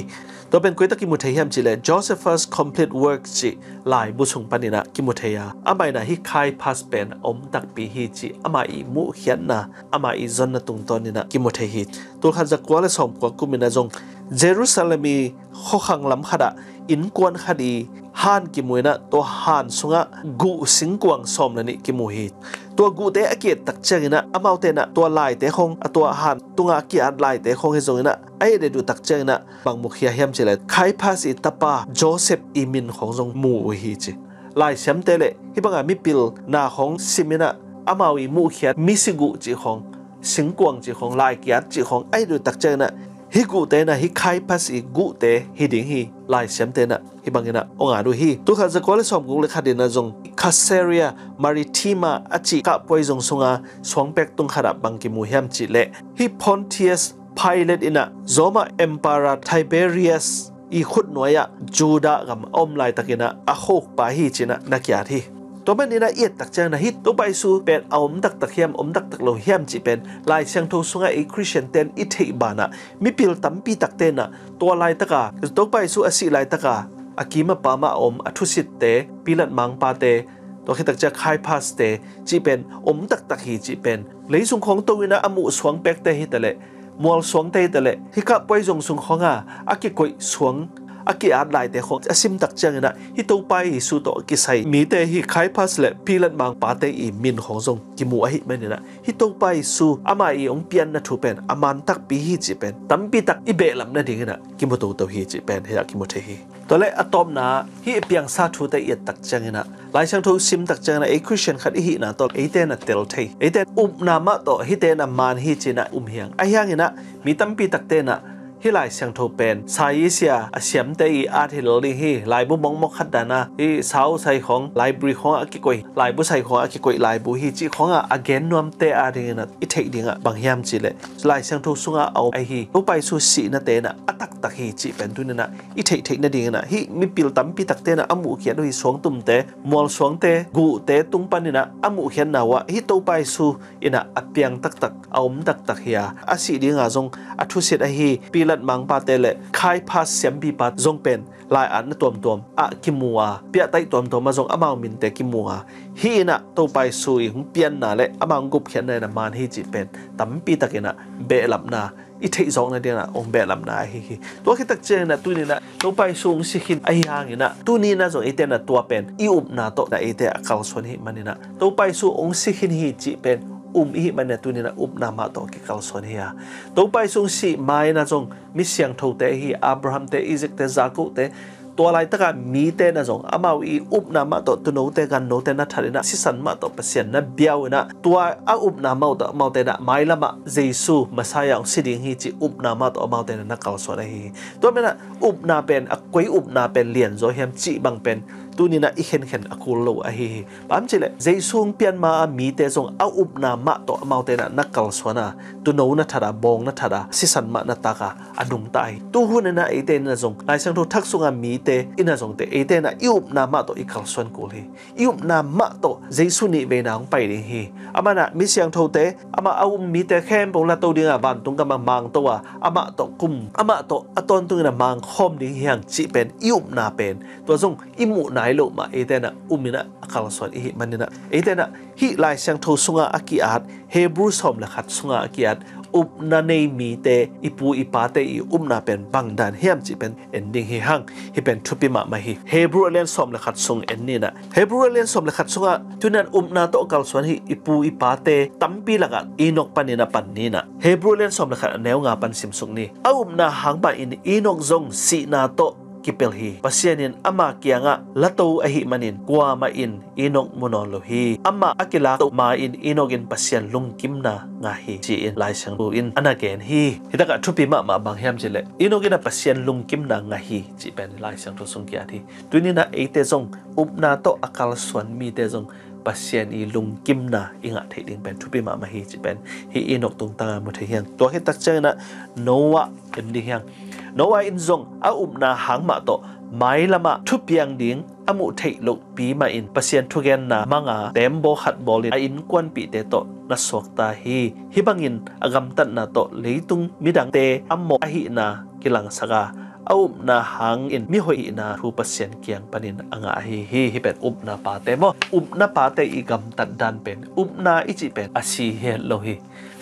Tua pen koi tak kimu thei hiam cih leh Josephus' Complete Works cih laibu sung panin a kimu thei a, amah in a hih Caiaphas pen a om takpi hi cih ama i muhkhiatna, ama i zonna tungtawnin a kimu thei hi. Tulkhat zakua le sawmkua kumin a zong Jerusalem i khuakhang lam khat ah innkuan khat i han kimu in a, tua han sungah guh singkuang sawm le nih kimu hi. Tua guhte a ki-et takciangin a amaute in a tua laite khong, a tua han tungah a ki-at laite khong hi zongin a a et-et uh takciangin a bang mukhia hiam cih leh Caiaphas i tapa Joseph i min khong zong mu uh hi ci. Laisiamte le hih banga mipil na khong sim in a amau i muhkhiat misiguh cih khong, singkuang cih khong, lai ki-at cih khong a et uh takciangin a hih guhte in a hih Caiaphas i guhte hi ding hi laisiamte in a hih bangin a hong at uh hi. Tulkhat zakua le sawmguk le khat in a zong Caesarea Maritima a cih kahpuai zong sunga suangpek tung khat ah bang kimu hiam cih leh hih Pontius Pilate in a Roma Emperor Tiberius i khutnuai ah Judah gam a om laitakin a a kho-ukpa hi ci-in a na ki-at hi. Tua manin a i et takciangin a hih Topa Jesu pen a om taktak hiam om taktak lo hiam cih pen Lai Siangtho sungah ei Khristian ten i theih banah mipil tampi takte in a tua laitaka, Topa Jesu a sih laitaka a kim a pam a om a thusitte, Pilat mangpate, tua khit takciang Caiaphas-te cih pen om taktak hi cih pen leisung khong to in a a muh suangpekte hi taleh, mual suangte hi taleh, hih kahpuai zong sung khong a a kikoih suang a ki-at laite khawng a sim tak ciangin ah, hih Topa Jesu tawh a kisai mite hi Kaiaphas le Pilat mangpate i min khawng zong kimu ahih manin ah, hih Topa Jesu ama i hong pianna thu pen a man takpi hi cih pen tampi tak i behlap nadingin ah kimu toto hi cih pen hih ah kimu thei hi. Tua leh a tawpna, hih i piangsa thute i et tak ciangin ah, Lai Siangtho sim tak ciangin ah, ei Khristian khat i hihna tawh eite in ah tel thei, eite in upna mah tawh hihte in ah man hi ci-in ah um hi hang. Ahi hangin ah mi tampi takte in ah hih Lai Siangtho pen saizia a siamte i at hi lo ding hi. Laibu mawkmawk khat dan a, hih sau sai khawng, library khawng a kikoih, laibu sai khawng a kikoih laibu hi cih khawng a a gen nuamte adingin ah i theih ding ah bang hiam cih leh, Lai Siangtho sungah a om ahi Topa Jesu sihnate in ah a taktak hi cih pen tuni in ah i theihtheih nadingin ah, hih mipil tampi takte in ah a muhkhiat uh hi, suangtumte, mualsuangte, guhte tung panin ah a muhkhiatna uh ah hih Topa Jesu in ah a piang taktak, a om taktak hi a, a sih dinga zong a thusit ahi Pilat mangpate le Kaiaphas siampipa zong pen lai-atna tuamtuam ah kimu a, piahtaih tuamtuam ah zong amau minte kimu a, hih in ah Topa Jesu i hong pianna le amau hong gupkhiatna in ah man hi cih pen tampi takin ah behlapna, i theihzawk nadingin ah hong behlapna ahi hi. Tua khit tak ciangin ah tuni in ah Topa Jesu hong si khin ahi hangin ah, tuni in ah zong eite in ah tua pen i upna tawh in ah eite a kalsuan i hih manin ah, Topa Jesu hong si khin hi cih pen um i hih manin ah tuni in ah upna mah tawh kikalsuan hi a. Topa Jesu hong sih ma-in ah zong mi siangthote hi, Abrahamte, Isaakte, Jakob-te, tua laitaka mite in ah zong amau i upna mah tawh tuunote, gannote na that in ah, sisan mah tawh Pasian na bia uh in ah, tua a upna mah tawh amaute in ah mailamah Jesu Messiah hong si ding hi cih upna mah tawh amaute in ah na kalsuan ahi hi. Tua manin ah upna pen, a koi upna pen lianzaw hiam cih bang pen tuni in ah i khenkhen a kul lo ahi hi. Bang hiam cih leh Jesu hong pian ma-a mite zong a upna mah tawh amaute in ah na kalsuan a, tuuno na that a, bawng na that a, sisan mah na tak a, a nungta hi. Tu hun in ah eite in ah zong Lai Siangtho Thak sunga mite in ah zongte, eite in ah i upna mah tawh i kalsuan kul hi. I upna mah tawh Jesu nihveina hong pai ding hi. Amah in ah mi siangthote, amah a um mite khempeuh lato dingah vantung gamah mangto a, amah tawh kum, amah tawh a tawntungin ah mangkhawm ding hi hang cih pen i upna pen, tua zong i muh nai loh mah eite in ah um in ah a kalsuan i hih manin ah, eite in ah hih Lai Siangtho sungah a ki-at, Hebrew sawm le khat sungah a ki-at upna nei mite, i pu i pate i upna pen bang dan hiam cih pen en ding hi hang. Hih pen thupi mahmah hi. Hebrew a lian sawm le khat sung en ni in ah, Hebrew a lian sawm le khat sungah tuni in ah upna tawh kalsuan hih i pu i pate tampi lakah Enok panin a pan ni in ah, Hebrew a lian sawm le khat a neu nga pan simsuk ni. A upna hang mahin Enok zong sihna tawh kipelh hi. Pasian in ama kiangah lato ahih manin kuamah in Enok mu nawn lo hi. Amah a kilakto ma-in Enok in Pasian lungkimna ngah hi, ci-in Lai Siangtho in a na gen hi. Hih takah thupi mahmah bang hiam cih leh, Enok in ah Pasian lungkimna ngah hi cih pen Lai Siangtho sung ki-at hi. Tuni in ah eite zong upna tawh a kalsuan mite zong Pasian i lungkimna i ngah theih ding pen thupi mahmah hi cih pen hih Enok tungtangah mu thei hi hang. Tua khit tak ciangin ah Noah en ding hi hang. Noah in zong a upna hang mah tawh mailamah thupiang ding a muh theih lohpi mahin Pasian thugenna mang a, teembaw khat bawlin a innkuanpihte tawh na suakta hi. Hih bangin a gamtatna tawh leitung midangte a mawh ahihna kilangsak a, a upna hangin mihoih hihna thu Pasian kiang panin a ngah ahi hi. Hih pen upna pate maw? Upna pate i gamtat dan pen, upna i cih pen a si het lo hi.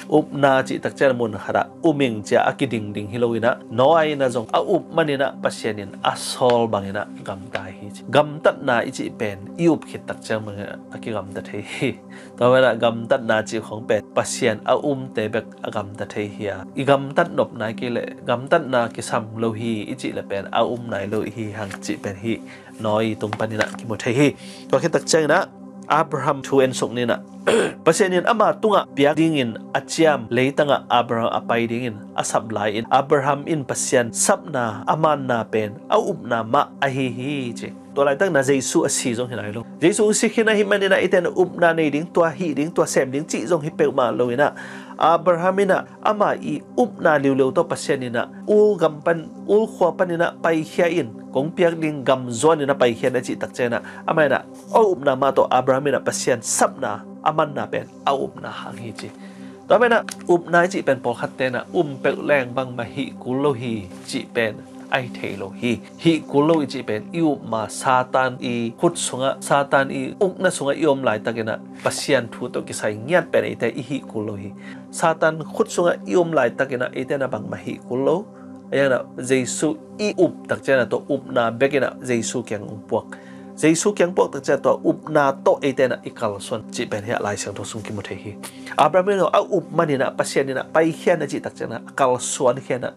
Upna cih tak ciang mun khatah um ing ci-a a kidingding hi lo in ah, Noah in ah zong a up manin ah Pasian in a sawl bangin ah gamta hi ci. Gamtatna i cih pen i up khit tak ciang bangin ah a kigamta thei hi. Tua manin ah gamtatna cih khawng pen Pasian a umte bek a gamta thei hi a, i gamtat nop nai kei leh gamtatna kisam lo hi i cih leh pen a um nai lo hi hang cih pen hih Noah tung panin ah kimu thei hi. Tua khit tak ciangin ah Abraham thu en suk ni in ah, Pasian in ama tungah piak dingin a ciam leitangah Abraham a pai dingin a sap lai-in, Abraham in Pasian sapna a manna pen a upna mah ahi hi ci. Tua laitak in ah Jesu a si zong hi nai lo. Jesu hong si khin ahih manin ah eite in ah upna nei ding, tua hih ding, tua sem ding cih zong hi peuhmah lo in ah, Abraham in ah ama i upna liuliu tawh Pasian in ah ul gam pan, ul khua panin ah paikhia in, kong piak ding gam zuanin a paikhia in a cih tak ciangin ah, amah in ah a upna mah tawh Abraham in ah Pasian sapna a manna pen a upna hang hi ci. Tua manin ah upna i cih pen pawlkhatte in ah um peuh leng bangmah hih kul lo hi cih pen a hi thei lo hi. Hih kul lo i cih pen i up ma Satan i khut sungah, Satan i ukna sungah i om laitakin ah Pasian thu tawh kisai ngiat pen eite i hih kul lo hi. Satan khut sungah i om laitakin ah eite in ah bangmah hih kul lo. Ahi hangin ah Jesu i up tak ciangin ah tua upna bek in ah Jesu kiang hong puak. Jesu kiang puak tak ciangin ah tua upna tawh eite in ah i kalsuan cih pen hiah Lai Siangtho sung kimu thei hi. Abraham in ah a up manin ah Pasian in ah paikhia in ah cih tak ciangin ah a kalsuan khia in ah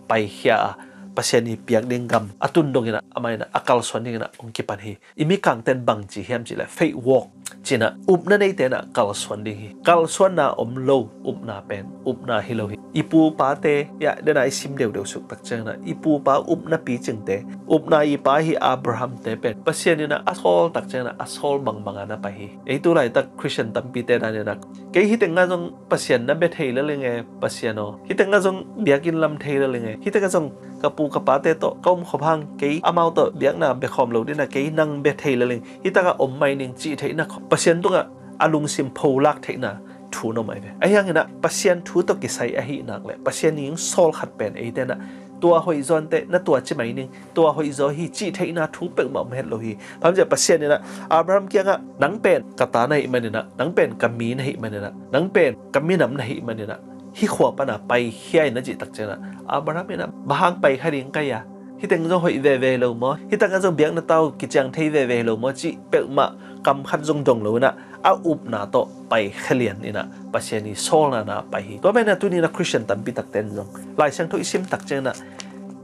paikhia a, Pasian i piak ding gam a tun dongin ah amah in ah a kalsuan dingin ah hong kipan hi. I mikangte'n bangci hiam cih leh faith walk ci-in ah upna neite in ah kalsuan ding hi. Kalsuanna om lo upna pen upna hi lo hi. I pupate, ya, den a i sim deuhdeuh suk tak ciangin ah i pupa upna picingte, upna i pa hi Abraham-te pen Pasian in ah a sawl tak ciangin ah a sawl bangbang a na pai hi. Ei tu laitak Christian tampite dan in ah kei hih teng ah zong Pasian na bia thei lel ing e, Pasian aw. Hih teng ah zong biakinn lam thei lel ing e. Hih teng ah zong ka pu ka pate tawh ka om khop hang, kei amau tawh biakna bia khawm lo dingin ah kei nang bia thei lel ing. Hih tak ah om mai ning cih theihna khop, Pasian tungah a lungsim pholak theihna thu na om ahi ve. Ahi hangin ah Pasian thu tawh kisai ahih nak leh Pasian i hong sawl khat pen eite in ah tua hoih zaw inteh, na tua ci mai ning, tua hoih zaw hi cih theihna thu peuhmah om het lo hi. Bang hang hiam cih leh Pasian in ah Abraham kiangah nang pen ka ta na hih manin ah, nang pen ka mi na hih manin ah, nang pen ka minam na hih manin ah hih khua pan ah paikhia in ah cih tak ciangin ah Abraham in ah bang hang paikhia ding ka hia? Hih teng zong hoih veve lo maw? Hih teng ah zong biakna tau kiciang thei veve lo maw cih peuhmah kam khat zong dong lo in ah a upna tawh paikhia lian in ah Pasian i sawlna na pai hi. Tua manin ah tuni in ah Christian tampi takte'n zong Lai Siangtho i sim tak ciangin ah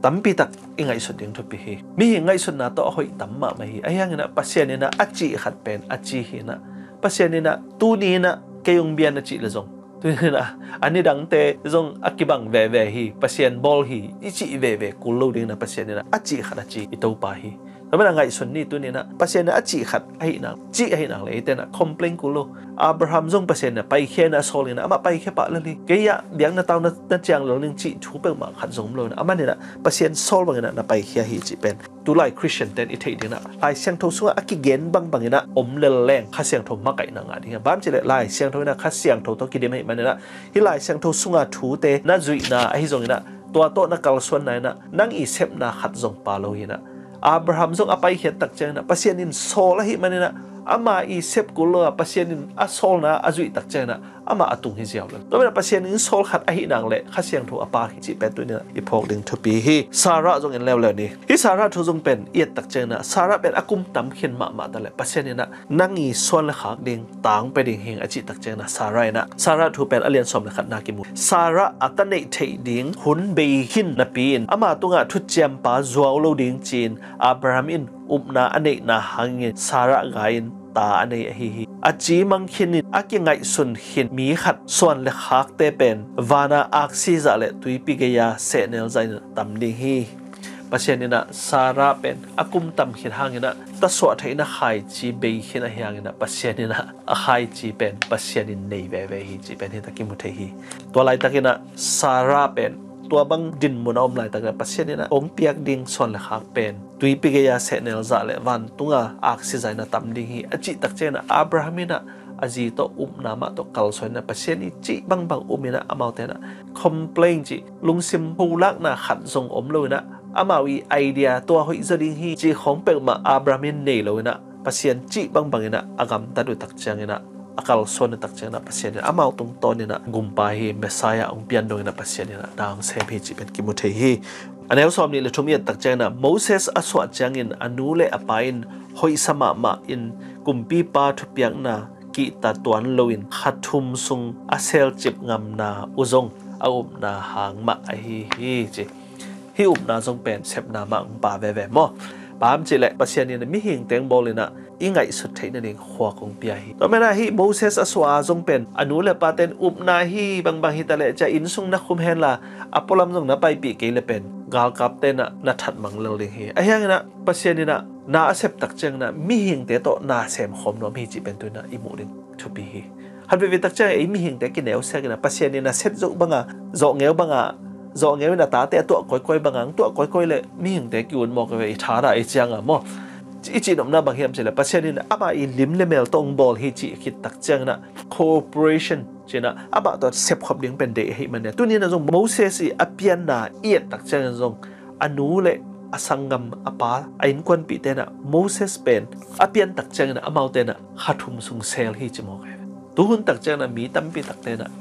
tampi tak i ngaihsut ding thupi hi. Mihing ngaihsutna tawh a hoih tam mahmah hi. Ahi hangin ah Pasian in ah a cih khat pen a ci hi in ah, Pasian in ah tuni in ah kei hong bia in ah cih leh zong, tuni in ah a nidangte zong a kibang veve hi, Pasian bawl hi i cih veve kul lo dingin ah Pasian in ah a cih khat a ci i Topa hi. Tua manin ah ngaihsun ni, tuni in ah Pasian in ah a cih khat ahih nak, cih ahih nak leh eite in ah complain kul lo. Abraham zong Pasian in ah paikhia in ah sawl in ah amah paikhia pah lel hi. Kei ah biakna tau na, na ciang lel ning cih thu peuhmah khat zong om lo in ah, amah in ah Pasian sawl bangin ah na paikhia hi cih pen tulai Christian te'n i theih dingin ah Lai Siangtho sungah a kigen bangbangin ah om lel leng Kha Siangtho makaihna ngah ding hi. Bang hang hiam cih leh Lai Siangtho in ah Kha Siangtho tawh kidim ahih manin ah hih Lai Siangtho sunga thute na zuihna ahi zongin ah tua tawh na kalsuanna in ah nang i sepna khat zong pha lo hi in ah, Abraham zong a paikhiat tak ciangin ah Pasian in sawl ahih manin ah ama i sep kul lo a Pasian in a sawlna a zuih tak ciangin ah amah a tung hi ziau lel. Tua manin ah Pasian in sawl khat ahih nak leh Kha Siangtho a pha hi cih pen tuni in ah i phawk ding thupi hi. Sarah zong en leuleu ni. Hih Sarah thu zong pen i et tak ciangin ah Sarah pen a kum tam khin mahmah ta leh Pasian in ah nang i suan le khak ding tang pia ding hi ing a cih tak ciangin ah Sarah in ah, Sarah thu pen a lian sawm le khatna kimu. Sarah a ta neih theih ding hun bei khin napi-in ama tungah thuciampa zuau lo ding ci-in Abraham in upna a neihna hangin Sarah gai-in ta a nei ahi hi. A ci mang khin in a kingaihsun khin mi khat suan le khakte pen vana aksi zah le tuipi gei-a sehnel zah in tam ding hi. Pasian in ah Sarah pen a kum tam khin hangin ah ta suah theihna khaici bei khin ahih hangin ah Pasian in ah a khaici pen Pasian in nei veve hi cih pen hih tak kimu thei hi. Tua laitakin ah Sarah pen tua bang dinmun a om laitakin ah Pasian in ah hong piak ding suan le khak pen tuipi gei-a sehnel zah le vantunga aksi zah in a tam ding hi a cih tak ciangin ah Abraham in ah a zi tawh upna mah tawh kalsuan in ah Pasian i cih bangbang um in ah amaute in ah complain cih lungsim pholakna khat zong om lo in ah amau i idea tua hoih zaw ding hi cih khawng peuhmah Abraham in nei lo in ah Pasian cih bangbang in ah a gamtat uh tak ciangin ah a kalsuan uh tak ciangin ah Pasian in ah amau tungtawn in ah gumpa hi, Messiah hong pian dongin ah Pasian in ah na hong sem hi cih pen kimu thei hi. A neu sawm nih le thum i et tak ciangin ah Moses a suah ciangin a nu le a pa in hoihsa mahmah in kumpipa thupiakna kihta tuan loin kha thum sung a selcip ngamna uh zong a upna hang mah ahi hi ci. Hih upna zong pen sepna mah hong pha veve maw? Bang hang hiam cih leh Pasian in mihing teng bawl in ah i ngaihsut theih nading khuak hong pia hi. Tua manin ah hih Moses a suah a zong pen a nu le pate'n upna hi bangbang hi ta leh cia inn sung na khum hen la a pualam zong na paipih kei leh pen galkapte in ah na that mang lel ding hi. Ahi hangin ah Pasian in ah na a sep tak ciangin ah mihingte tawh na sem khawm nuam hi cih pen tu in ah i muh ding thupi hi. Khat veivei tak ciang ei mihingte kineusiak in ah Pasian in a set zoh banga, zawhngeu banga, zawhngeu in a tate a tuah kawikawi banga hong tuah kawikawi leh mihingte ki-ut mawk ve, i thadah i cianga maw? I cihnopna bang hiam cih leh Pasian in amah i lim le mel tawh hong bawl hi cih khit tak ciangin ah cooperation ci-in ah amah tawh sepkhop ding pen deih ahih manin ah tuni in ah zong Moses i a pianna i et tak ciangin zong a nu le a sanggam a pa a innkuanpihte in ah Moses pen a pian tak ciangin ah amaute in ah kha thum sung sel hi ci mawk hi. Tuhun tak ciangin ah mi tampi takte in ah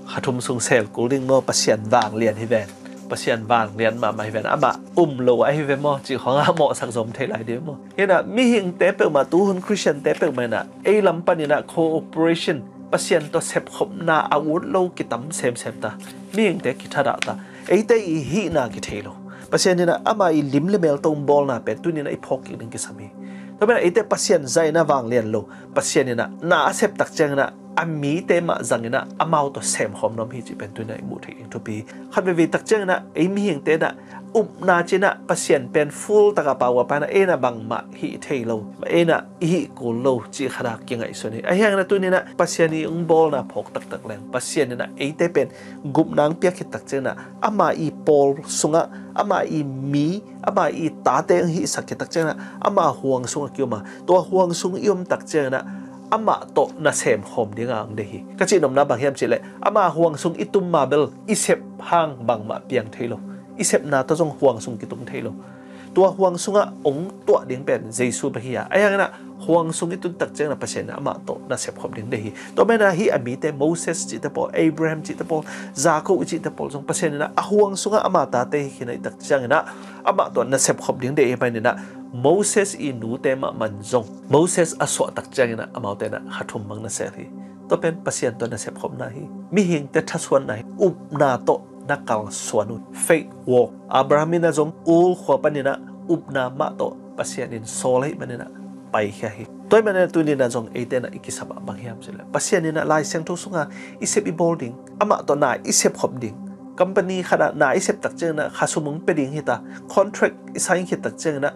kha thum sung sel kul ding maw, Pasian vanglian hi ven. Pasian vanglian mahmah hi ve na, amah um lo ahi ve maw, cih khawngah mawhsak zom thei lai ding maw. Hi na, mihingte peuhmah, tuhun Khristiante peuhmah hi na, ei lam panin ah cooperation, Pasian tawh sepkhopna a ut lo kitam semsem ta. Mihingte kithadah ta. Eite i hihna kithei lo. Pasian in ah ama i lim le mel tawh bawlna pen tuni in ah i phawk kik ding kisam hi. Tua pen ah eite Pasian zah in ah vanglian lo. Pasian in ah na a sep tak ciangin ah a mite mah zangin ah amau tawh semkhawm nuam hi cih pen tuni in ah i muh theih ding thupi hi. Khat veivei tak ciangin ah ei mihingte in ah upna cih in ah Pasian pen full taka pau a paina ei in ah bangmah hih thei lo, ei in ah i hih kul lo cih khat a kingaihsun hi. Ahi hangin ah tuni in ah Pasian i hong bawlna phawk taktak leng Pasian in ah eite pen gupna hong piak khit tak ciangin ah ama i pawl sungah ama i mi, ama i tate hong hihsak khit tak ciangin ah ama huang sungah ki-om a, tua huang sung i om tak ciangin ah amah tawh na semkhawm dingah hong deih hi. Ka cihnopna bang hiam cih leh ama huang sung i tum ma bel i sep hang bangmah piang thei lo. I sepna tawh zong huang sung kitum thei lo. Tua huang sungah hong tuah ding pen Jesu bek hi a, ahi hangin ah huang sung i tun tak ciangin ah Pasian in ah amah tawh na sepkhop ding deih hi. Tua manin ah hih a mite Moses cihte pawl, Abraham cihte pawl, Jacob i cihte pawl zong Pasian in ah a huang sungah ama tate hi khin ahih tak ciangin ah amah tawh na sepkhop ding deih hi. Manin ah Moses i nute mahmah in zong Moses a suah tak ciangin ah amaute in ah kha thum bang na sep hi. Tua pen Pasian tawh na sepkhopna hi. Mihingte thasuanna hi. Upna tawh na kalsuan un. Faith walk. Abraham in ah zong Ur khua panin ah upna mah tawh Pasian in sawl ahih manin ah paikhia hi. Tua ahih manin ah tuni in ah zong eite in ah i kisam ah bang hiam cih leh Pasian in ah Lai Siangtho sungah i sep i bawl ding, amah tawh na i sepkhop ding. Company khat ah na i sep tak ciangin ah khasum hong pia ding hi ta, contract i sign khit tak ciangin ah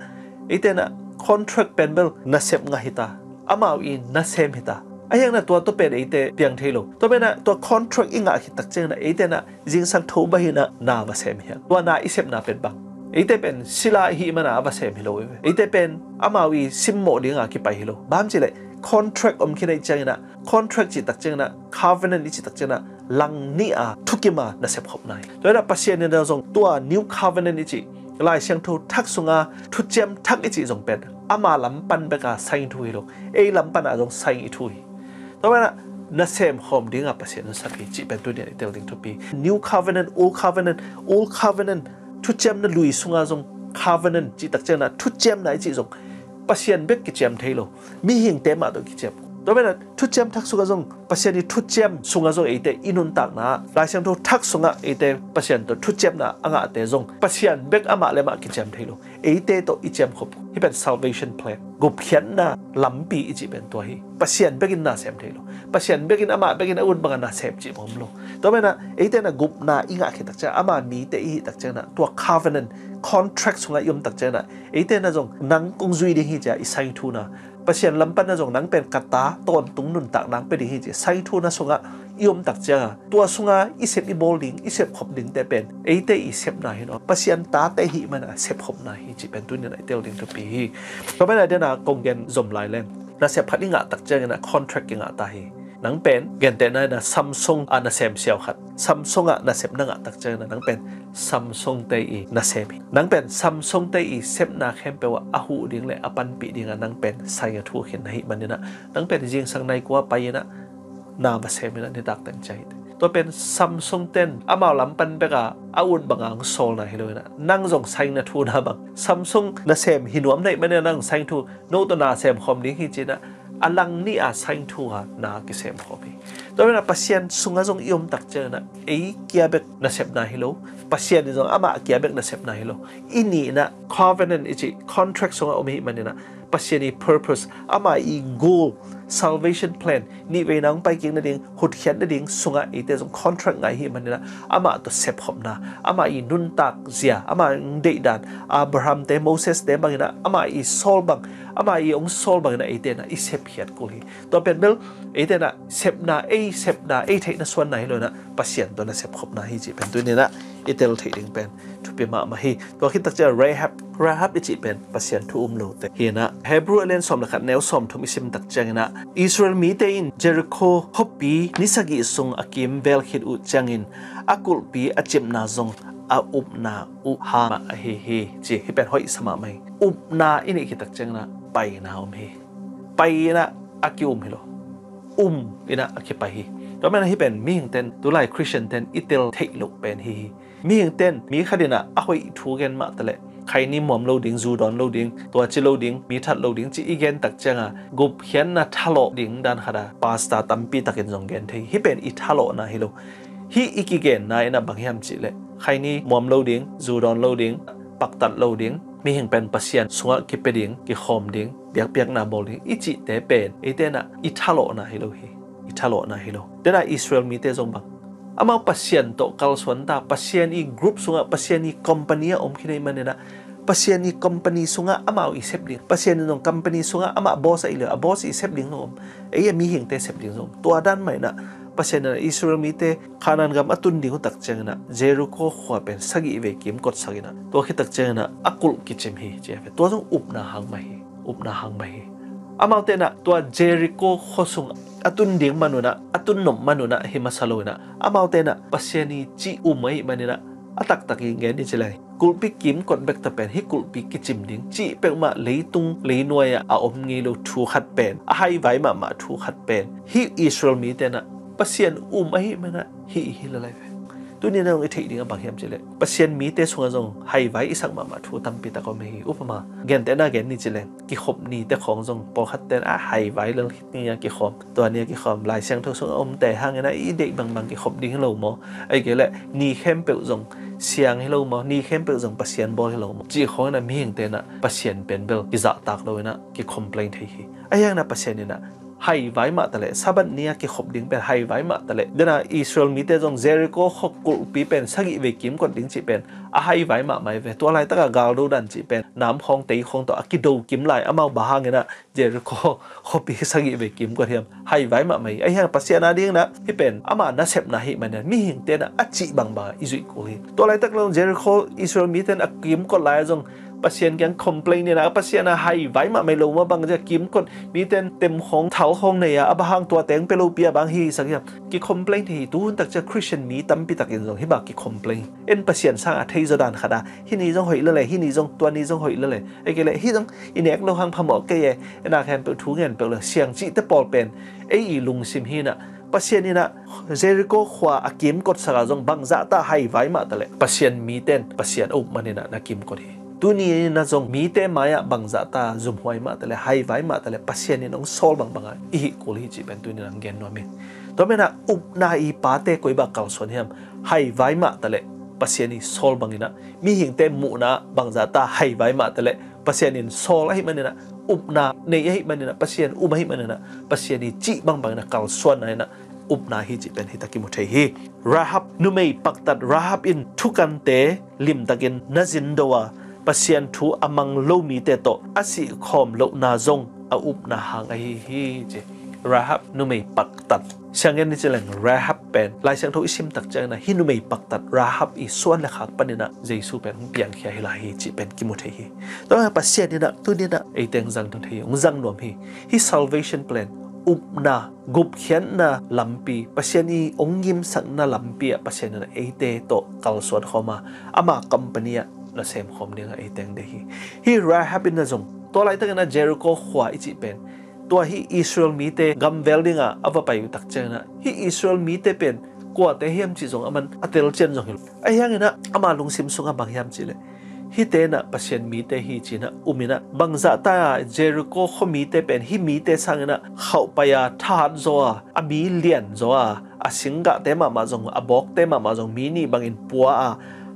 eite in ah contract pen bel na sep ngah hi ta, amau i na sem hi ta. Ahi hangin ah tua tawh pen eite piang thei lo. Tua pen ah tua contract i ngah khit tak ciangin ah eite in ah zingsang tho bang hi in ah na va sem hi hang. Tua na i sepna pen bang, eite pen sila i hih manin a va sem hi lo hi ve. Eite pen amau i simmawh dingah kipai hi lo. Bang hiam cih leh contract om khin ahih ciangin ah, contract cih tak ciangin ah, covenant i cih tak ciangin ah lang nih a thukim a na sepkhopna hi. Tua in ah Pasian in ah zong tua new covenant i cih Lai Siangtho thak sunga thuciam thak i cih zong pen ama lam pan bek a sign thu hi lo. Ei lam pan ah zong sign i thu hi. Tua manin ah na semkhawm dingah Pasian hong sap hi cih pen tuni in ah i tel ding thupi. New covenant, old covenant, old covenant, thuciamna lui sungah zong covenant cih tak ciangin ah thuciamna i cih zong Pasian bek kiciam thei lo. Mihingte mah tawh kiciam. Tua manin ah thuciam thak sungah zong Pasian i thuciam sungah zong eite i nuntakna, Lai Siangtho thak sungah eite Pasian tawh thuciamna a ngahte zong Pasian bek amah le amah kiciam thei lo. Eite tawh i ciamkhop. Hih pen salvation plan, gupkhiatna lampi i cih pen tua hi. Pasian bekin na sem thei lo. Pasian bekin, amah bekin a ut bangin na sem cih bang om lo. Tua manin ah eite in ah gupna i ngah khit tak ciang, ama mite i hih tak ciangin ah tua covenant, contract sungah i om tak ciangin ah eite in ah zong nang kong zui ding hi ci a i sign thuna, Pasian lam pan ah zong nang pen ka ta, tawntung nuntakna hong pia ding hi ci a sign thuna sungah i om tak ciang a, tua sunga i sep i bawl ding, i sepkhop dingte pen eite i sepna hi lo. Pasian tate i hih manin a sepkhopna hi cih pen tuni in ah i tel ding thupi hi. Tua manin ah den a kong gen zom lai leng, nasep khat i ngah tak ciangin ah contract i ngah ta hi. Nang pen gentehna in ah Samsung a nasem siau khat, Samsung a nasep na ngah tak ciangin ah nang pen Samsung te i nasem hi. Nang pen Samsung te i sepna khempeuh ah a huh ding le a panpih dingah nang pen sign a thu khin na hih manin ah, nang pen zingsang nai kua pai in ah na va sem in ah nitak teng ciah hi te. Tua pen Samsung ten amau lam pan bek a a ut bangin hong sawlna hi lo in ah, nang zong sign na thuna bang, Samsung nasem hi nuam na hih manin ah nang sign thu, no tawh na semkhawm ding hi ci in ah, a lang nih a sign thu a na kisemkhawm hi. Tua manin ah Pasian sungah zong i om tak ciangin ah ei kia bek nasepna hi lo. Pasian in zong amah kia bek nasepna hi lo. I nih in ah covenant i cih contract sungah om i hih manin ah, Pasian i purpose, amah i goal, salvation plan, nihveina hong pai kik nading, hutkhiat nading sungah eite zong contract ngah i hih manin ah, amah tawh sepkhopna, amah i nuntak zia, amah hong deihdan, Abraham te, Moses te bangin ah amah i sawl bang, amah i hong sawl bangin ah eite in ah i sepkhiat kul hi. Tua pen bel eite in ah sepna, ei sepna, ei theihna suanna hi lo in ah, Pasian tawh na sepkhopna hi cih pen tuni in ah i tel theih ding pen thupi mahmah hi. Tua khit tak ciang Rahab, Rahab i cih pen Pasian thu um lote hi in ah, Hebrew a lian sawm le khat, neu sawmthum i sim tak ciangin ah, Israel mite in Jericho khuapi ni sagih sung a kimvel khit uh ciangin a kulhpi a cipna zong a upna uh ha mah ahi hi, ci. Hih pen hoih sa mahmah hi. Upna i neih khit tak ciangin ah paina om hi. Pai in ah a ki-um hi lo. Um in ah a kipai hi. Tua manin hih pen mihing ten, tulai Christian ten i tel theih loh pen hi hi. Mihing ten mi khat in ah a hoih thu gen mah taleh, khaini muam lo ding, zu dawn lo ding, tua ci lo ding, mi that lo ding ci i gen tak ciangin gupkhiatna thalawh ding dan khat a pastor tampi takin zong gen thei. Hih pen i thalawhna hi lo. Hih i kigenna in ah bang hiam cihleh, khaini muam lo ding, zu dawn lo ding, paktat lo ding, mihing pen Pasian sungah kipia ding, kikhawm ding, biakpiakna bawl ding i cihte pen eite in ah i thalawhna hi lo hi. I thalawhna hi lo. Tena Israel mite zong bang, amau Pasian tawh kalsuan ta, Pasian i group sungah, Pasian i company ah om khin ahih manin ah, Pasian i company sungah amau i sep ding, Pasian in zong company sungah amah boss ahih leh a boss i sep ding zong om, ei a mihingte sep ding zong om. Tua dan mah in ah Pasian in ah Israel mite Kanaan gam a tun ding uh tak ciangin ah Jericho khua pen sagih vei kimkotsak in ah, tua khit tak ciangin ah a kulh kicim hi, ci a ve. Tua zong upna hang mah hi. Upna hang mah hi. Amaute in ah tua Jericho khua sung a tun ding man un ah, a tun nop man un ah hi masa lo in ah, amaute in ah Pasian i cih um ahih manin ah, a taktak i gen i ci leng, kulhpi kimkot bek ta pen, hih kulhpi kicim ding cih peuhmah leitung leinuai ah a om ngei lo thu khat pen, a haivai mahmah thu khat pen, hih Israel mite in ah Pasian um ahih manin ah hih hi lai lai ve. Tuni in ah hong i theih ding ah bang hiam cihleh, Pasian mite sungah zong haivai i sak mahmah thu tampi tak om hi. Upama, gentehna gen ni ci leng, kikhop nite khawng zong pawlkhat ten a haivai lel hi ni a kikhawm, tua ni a kikhawm, Lai Siangtho sungah omte hangin ah i deih bangbang kikhop ding hi lo maw? Ahih kei leh ni khempeuh zong siang hi lo maw? Ni khempeuh zong Pasian bawl hi lo maw? Cih khawng in ah mihingte in ah Pasian pen bel kizahtak lo in ah kicomplain thei hi. Ahi hangin ah Pasian in ah haivai mah taleh, Sabbath ni a kikhop ding pen haivai mah taleh, dena Israel mite zong Jericho khua kulhpi pen sagih vei kimkot ding cih pen a haivai mahmah hi ve. Tua laitak a galdo dan cih pen nam khawng tei khawng tawh a kido kim lai, amau bang hangin ah Jericho khuapi sagih vei kimkot hiam? Haivai mahmah hi. Ahi hang Pasian a ding in ah hih pen ama nasepna ahih manin ah mihingte in ah a cih bangbang ah i zuih kul hi. Tua laitak lo Jericho Israel mite in a kimkot lai ah zong Pasian kiang complain in ah, Pasian a haivai mahmah hi lo maw, bang zia kimkot, mite in tem khawng thal khawng nei a, a bang hang tua teng pia lopi a bang hi sak hiam? Kicomplain hi. Tuhun tak ciang Christian mi tampi takin zong hih bang kicomplain. En Pasian sang a thei zaw dan khat a, hih ni zong hoih lel e, hih ni zong, tua ni zong hoih lel e. Ahih kei leh hih zong i nek loh hang phamawh kei e, en a khempeuh thu ngen peuh le siang cihte pawl pen ei i lungsim hi in ah, Pasian in ah Jericho khua a kimkotsak a zong bangzah ta haivai mah taleh, Pasian mite in Pasian a up manin ah na kimkot hi. Tuni in ah zong mite mai-ah bangzah ta zumhuai mah taleh, haivai mah taleh, Pasian in hong sawl bangbang ah i hih kul hi cih pen tuni in ah gen nuam hi. Tua manin ah upna i pate koi bang kalsuan hiam? Haivai mah taleh, Pasian i sawl bangin ah, mihingte muhna ah bangzah ta haivai mah taleh, Pasian in sawl ahih manin ah, upna nei ahih manin ah, Pasian um ahih manin ah, Pasian i cih bangbangin ah kalsuanna in ah upna hi cih pen hita kimu thei hi. Rahab, numei paktat Rahab in thukante limtakin na zindo a, Pasian thu a mang lo mite tawh a sihkhawm lohna zong a upna hang ahi hi, ci. Rahab numei paktat. Sianggen ni ci leng Rahab pen Lai Siangtho i sim tak ciangin ah hih numei paktat Rahab i suan le khak panin ah Jesu pen hong piangkhia hi lai hi cih pen kimu thei hi. Tua Pasian in ah tuni in ah ei teng zang thei hi, hong zang nuam hi. Hih salvation plan, upna, gupkhiatna lampi, Pasian i hong ngimsakna lampi ah Pasian in ah eite tawh kalsuan khawm a, ama company ah na semkhawm ding ah ei teng deih hi. Hih Rahab in ah zong tua laitakin ah Jericho khua i cih pen, tua hih Israel mite gamvel ding ah a va pai uh tak ciangin ah hih Israel mite pen kuate hiam cih zong aman a telcian zong hi lo. Ahi hangin ah ama lungsim sungah bang hiam cih leh, hihte in ah Pasian mite hi ci-in ah um in ah, bangzah ta Jericho khua mite pen hih mite sangin ah khauhpai a, thahat zaw a, a mi lian zaw a, a singgahte mahmah zong, a bawkte mahmah zong mi nih bangin pua a,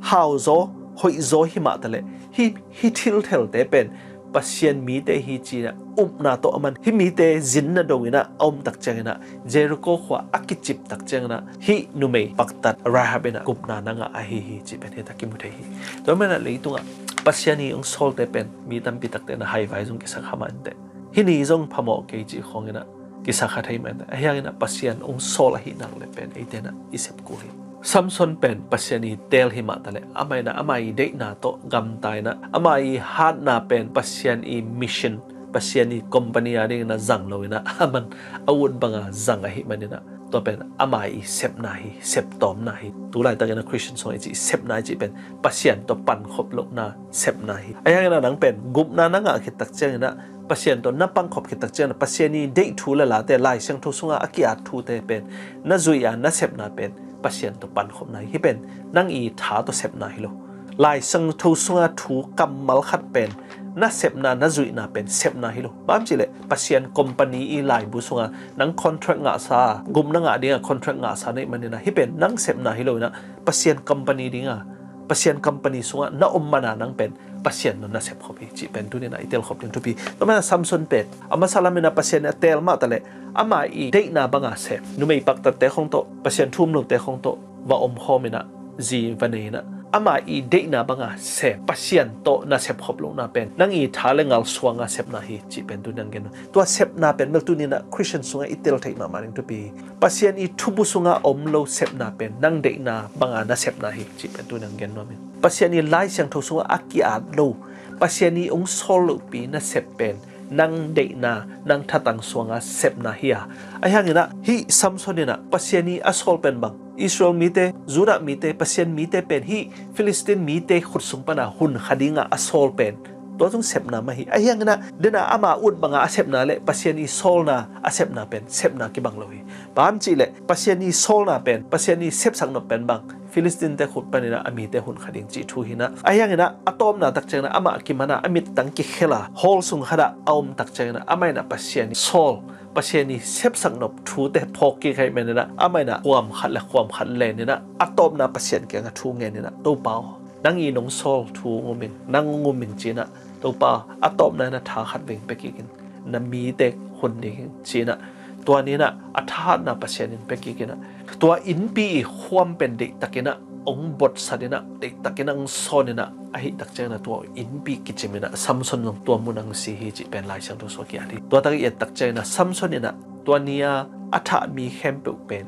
hau zaw, hoih zaw hi mah taleh, hih, hih thilthelte pen Pasian mite hi ci-in ah upna tawh aman hih mite zin na do in ah a om tak ciangin ah, Jericho khua a kicip tak ciangin ah hih numei paktat Rahab in ah gupna na ngah ahi hi cih pen hita kimu thei hi. Tua manin ah leitungah Pasian i hong sawlte pen mi tampi takte in ah haivai zong kisak kha mah inteh. Hih ni zong phamawh kei cih khawngin ah kisak kha thei mah inteh. Ahi hangin ah Pasian hong sawl ahih nak leh pen eite in ah i sep kul hi. Samson pen Pasian i teel hi mah taleh, amah in ah ama i deihna tawh gamta in ah, ama i hatna pen Pasian i mission, Pasian i company a dingin ah zang lo in ah, aman a ut banga zang ahih manin ah, Tua pen ama i sepna hi, septawmna hi. Tulaitakin a Khristian sungah i cih sepna i cih pen Pasian tawh pankhop lohna sepna hi. Ahi hangin a nang pen gupna na ngah khit tak ciangin a Pasian tawh na pankhop khit tak ciangin a Pasian i deih thu le late, Lai Siangtho sungah a ki-at thute pen na zuih a na sepna pen Pasian tawh pankhopna hi. Hih pen nang i tha tawh sepna hi lo. Lai Siangtho sunga thu kammal khat pen na sepna, na zuihna pen sepna hi lo. Bang hang hiam cih leh Pasian company i laibu sunga nang contract ngahsa, gupna ngah dinga contract ngahsa na hih manin a hih pen nang sepna hi lo in a Pasian company dinga, Pasian company sungah na om man a nang pen Pasian tawh na sepkhop hi cih pen tuni in a i telkhop ding thupi. Tua manin a Samson pen a masa lamin a Pasian in a teel mah taleh ama i deihna banga sem, numei paktatte khong tawh, Pasian thu um lote khong tawh va omkhawm in a, zi va nei in a, ama i deihna banga sem, Pasian tawh na sepkhop lohna pen nang i tha le ngal suanga sepna hi cih pen tuni in a gen. Tua sepna pen bel tuni in a Khristian sungah i tel theih mahmah ding thupi hi. Pasian i thubu sunga om lo sepna pen nang deihna banga na sepna hi cih pen tuni in a gen nuam ing. Pasian i Lai Siangtho sungah a ki-at lo, Pasian i hong sawl lohpi na sep pen nang deihna, nang thatang suanga sepna hi a. Ahi hangin a hih Samson in a Pasian i a sawl pen bang, Israel mite, Judah mite, Pasian mite pen hih Filistin mite khut sung pana hun kha dinga a sawl pen tua zong sepna mah hi. Ahi hangin a dena ama ut banga a sepna le Pasian i sawlna a sepna pen sepna kibang lo hi. Bang hang hiam cih leh Pasian i sawlna pen, Pasian i sepsak nop pen bang, Filistinte khut panin a mite hun kha ding cih thu hi in a. Ahi hangin a a tawpna tak ciangin a amah kiman a a mittang kikhel a hall sung khat ah a om tak ciangin a amah in a Pasian i sawl, Pasian i sepsak nop thute phawk kik ahih manin a amah in a khuam khat le khuam khat len in a a tawpna Pasian kiangah thu ngen in a, Topa aw, nang i nong sawl thu hong um ing, nang hong um ing ci in a, Topa aw, a tawpna in a tha khat veng pia kik in, na mite hun ding hi ci in a, tua ni in a a thahatna Pasian in pia kik in a, tua innpi i khuam pen deihtakin a hong botsat in a, deihtakin a hong sawn in a, ahih tak ciangin a tua innpi kicim in a Samson zong tua mun ah hong si hi cih pen Lai Siangtho sungah ki-at hi. Tua tak i et tak ciangin a Samson in a tua ni a a thah mi khempeuh pen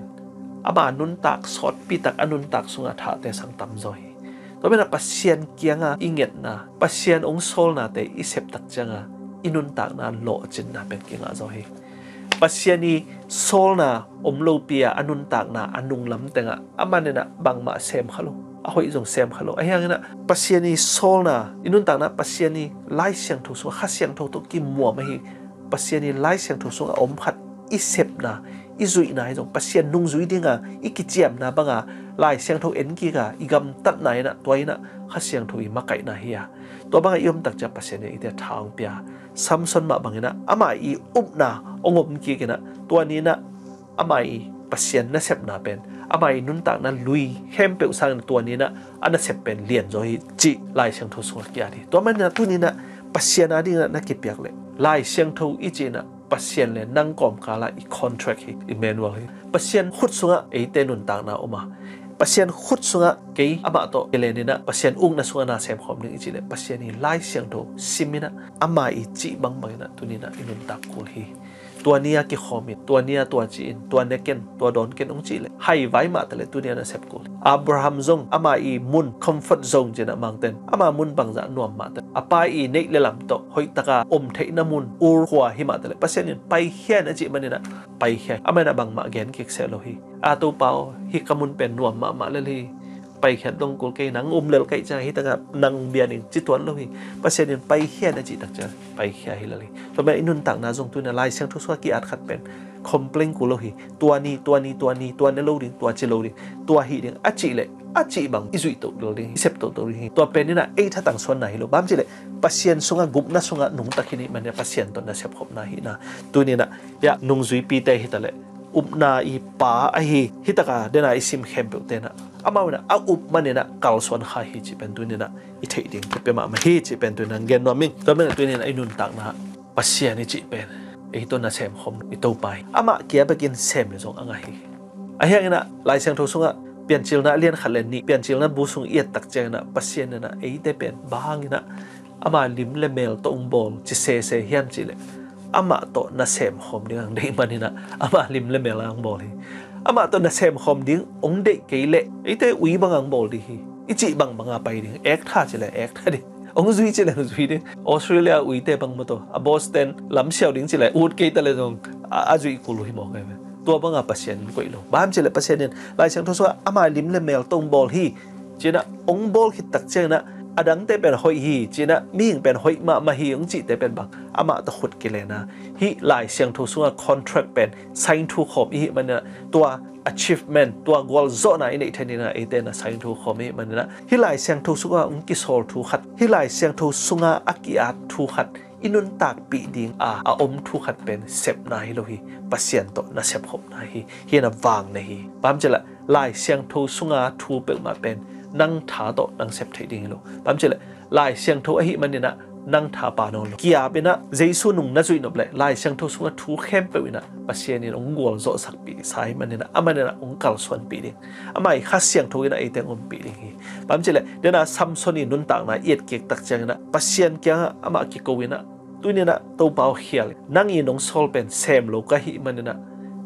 ama nuntak sawtpi tak, a nuntak sungah thahte sang tamzaw hi. Tua manin a Pasian kianga i ngetna, Pasian hong sawlnate i sep tak cianga i nuntakna lawhcinna pen kingah zaw hi. Pasian i sawlna om lopi a a nuntakna a nunglam tengah aman in a bangmah sem kha lo, a hoih zong sem kha lo. Ahi hangin a Pasian i sawlna i nuntakna, Pasian i Lai Siangtho sungah, Kha Siangtho tawh kimuam ahi Pasian i Lai Siangtho sungah a om khat i sepna, i zuihna hi zong, Pasian nungzui dinga i kiciamna banga Lai Siangtho en kik a i gamtatna in a, tua in a Kha Siangtho i makaihna hi a, tua banga i om tak ciang Pasian in eite tha hong pia. Samson mah bangin a amah i upna hong om kik in a, tua ni in a amah i Pasian nasepna pen, amah i nuntakna lui khempeuh sangin tua ni in a a nasep pen lianzaw hi cih Lai Siangtho sungah ki-at hi. Tua manin a tuni in a Pasian a dingin a na kipiak leh, Lai Siangtho i cih in a Pasian le nang kawmkal ah i contract hi, Emmanuel hi. Pasian khut sungah eite nuntakna om a, Pasian khut sungah kei amah tawh kilen in a Pasian ukna sungah na semkhawm ding i cih leh, Pasian i Lai Siangtho sim in a, ama i cih bangbang in a tuni in a i nuntak kul hi. Tua ni a kikhawm in, tua ni a tua ci in, tua ne ken, tua dawn ken hong cih leh haivai mah taleh tuni a na sep kul hi. Abraham zong ama i mun, comfort zone ci in a Mangten, ama mun bangzah nuam mah taleh, a pa i neih le lam tawh hoihtaka om theihna mun Ur khua hi mah taleh, Pasian in paikhia in a cih manin a paikhia hi. Amah in a bangmah gen kik seh lo hi. A Topa aw, hih ka mun pen nuam mahmah lel hi, paikhiat dong kul kei, nang um lel ka hih ciang hih takah nang bia ning ci tuan lo hi. Pasian in paikhia in a cih tak ciang paikhia hi lel hi. Tua manin a i nuntakna zong tuni in a Lai Siangtho sungah ki-at khat pen complain kul lo hi. Tua ni, tua ni, tua ni, tua ne lo ding, tua ci lo ding, tua hih ding a cih leh a cih bang i zuih toto ding hi, i sep toto ding hi. Tua pen in a ei thatang suanna hi lo. Bang hang hiam cih leh Pasian sungah, gupna sungah nungta khin ahih manin a Pasian tawh na sepkhopna hi in a, tuni in a, ya, nungzuipite hi taleh, upna i pa ahi, hih taka dena i sim khempeuhte in a, amau in a a up manin a kalsuan kha hi cih pen tuni in a i theih ding thupi mahmah hi cih pen tuni in a gen nuam ing. Tua manin a tuni in a i nuntakna Pasian i cih pen ei tawh na semkhawm i Topa hi. Amah kia bekin sem le zong a ngah hi. Ahi hangin a Lai Siangtho sungah Piancilna a lian khat le nih, Piancilna bu sung i et tak ciangin a Pasian in a eite pen bang hangin a ama lim le mel tawh hong bawl ci sese hiam cih leh, amah tawh na semkhawm ding hong deih manin a ama lim le mel hong bawl hi. Amah tawh na semkhawm ding hong deih kei leh eite ui bang hong bawl ding hi. I cih bangbang a pai ding, ek tha cih leh ek tha ding, hong zui cih leh hong zui ding. Australia uite bang maw, tua a Boston lam siau ding cih leh ut kei ta leh zong a, a zuih kul uh hi mawk hi ve. Tua banga Pasian in koih lo. Bang hang hiam cih leh Pasian in Lai Siangtho sungah ama lim le mel tawh hong bawl hi, ci-in ah hong bawl khit tak ciangin ah, a dangte pen hoih hi, ci-in ah mihing pen hoih mahmah hi, hong cihte pen bang, amah tawh khut kilen a, hih Lai Siangtho sungah contract pen sign thu khawm i hih manin ah, tua achievement, tua gualzawhna i neih theih dingin ah eite in ah sign thu khawm i hih manin ah, hih Lai Siangtho sungah hong kisawl thu khat, hih Lai Siangtho sungah a ki-at thu khat, i nuntakpih ding a, a om thu khat pen sepna hi lo hi. Pasian tawh na sepkhopna hi. Hih in ah vang na hi. Bang hang hiam cih leh Lai Siangtho sunga thu peuhmah pen nang tha tawh nang sep theih ding hi lo. Bang hang hiam cih leh Lai Siangtho ahih manin ah nang tha pha nawn lo. Ki-ap in ah Jesu nung na zuih nop leh Lai Siangtho sunga thu khempeuh in ah Pasian in hong gualzawhsakpih sa ahih manin ah, amanin ah hong kalsuanpih ding. Amah i Kha Siangtho in ah eite hong ompih ding hi. Bang hang hiam cih leh, den a Samson i nuntakna i et kik tak ciangin ah, Pasian kiangah amah kiko in ah, tuni in ah Topa aw, khial in, nang i nong sawl pen sem lo ka hih manin ah,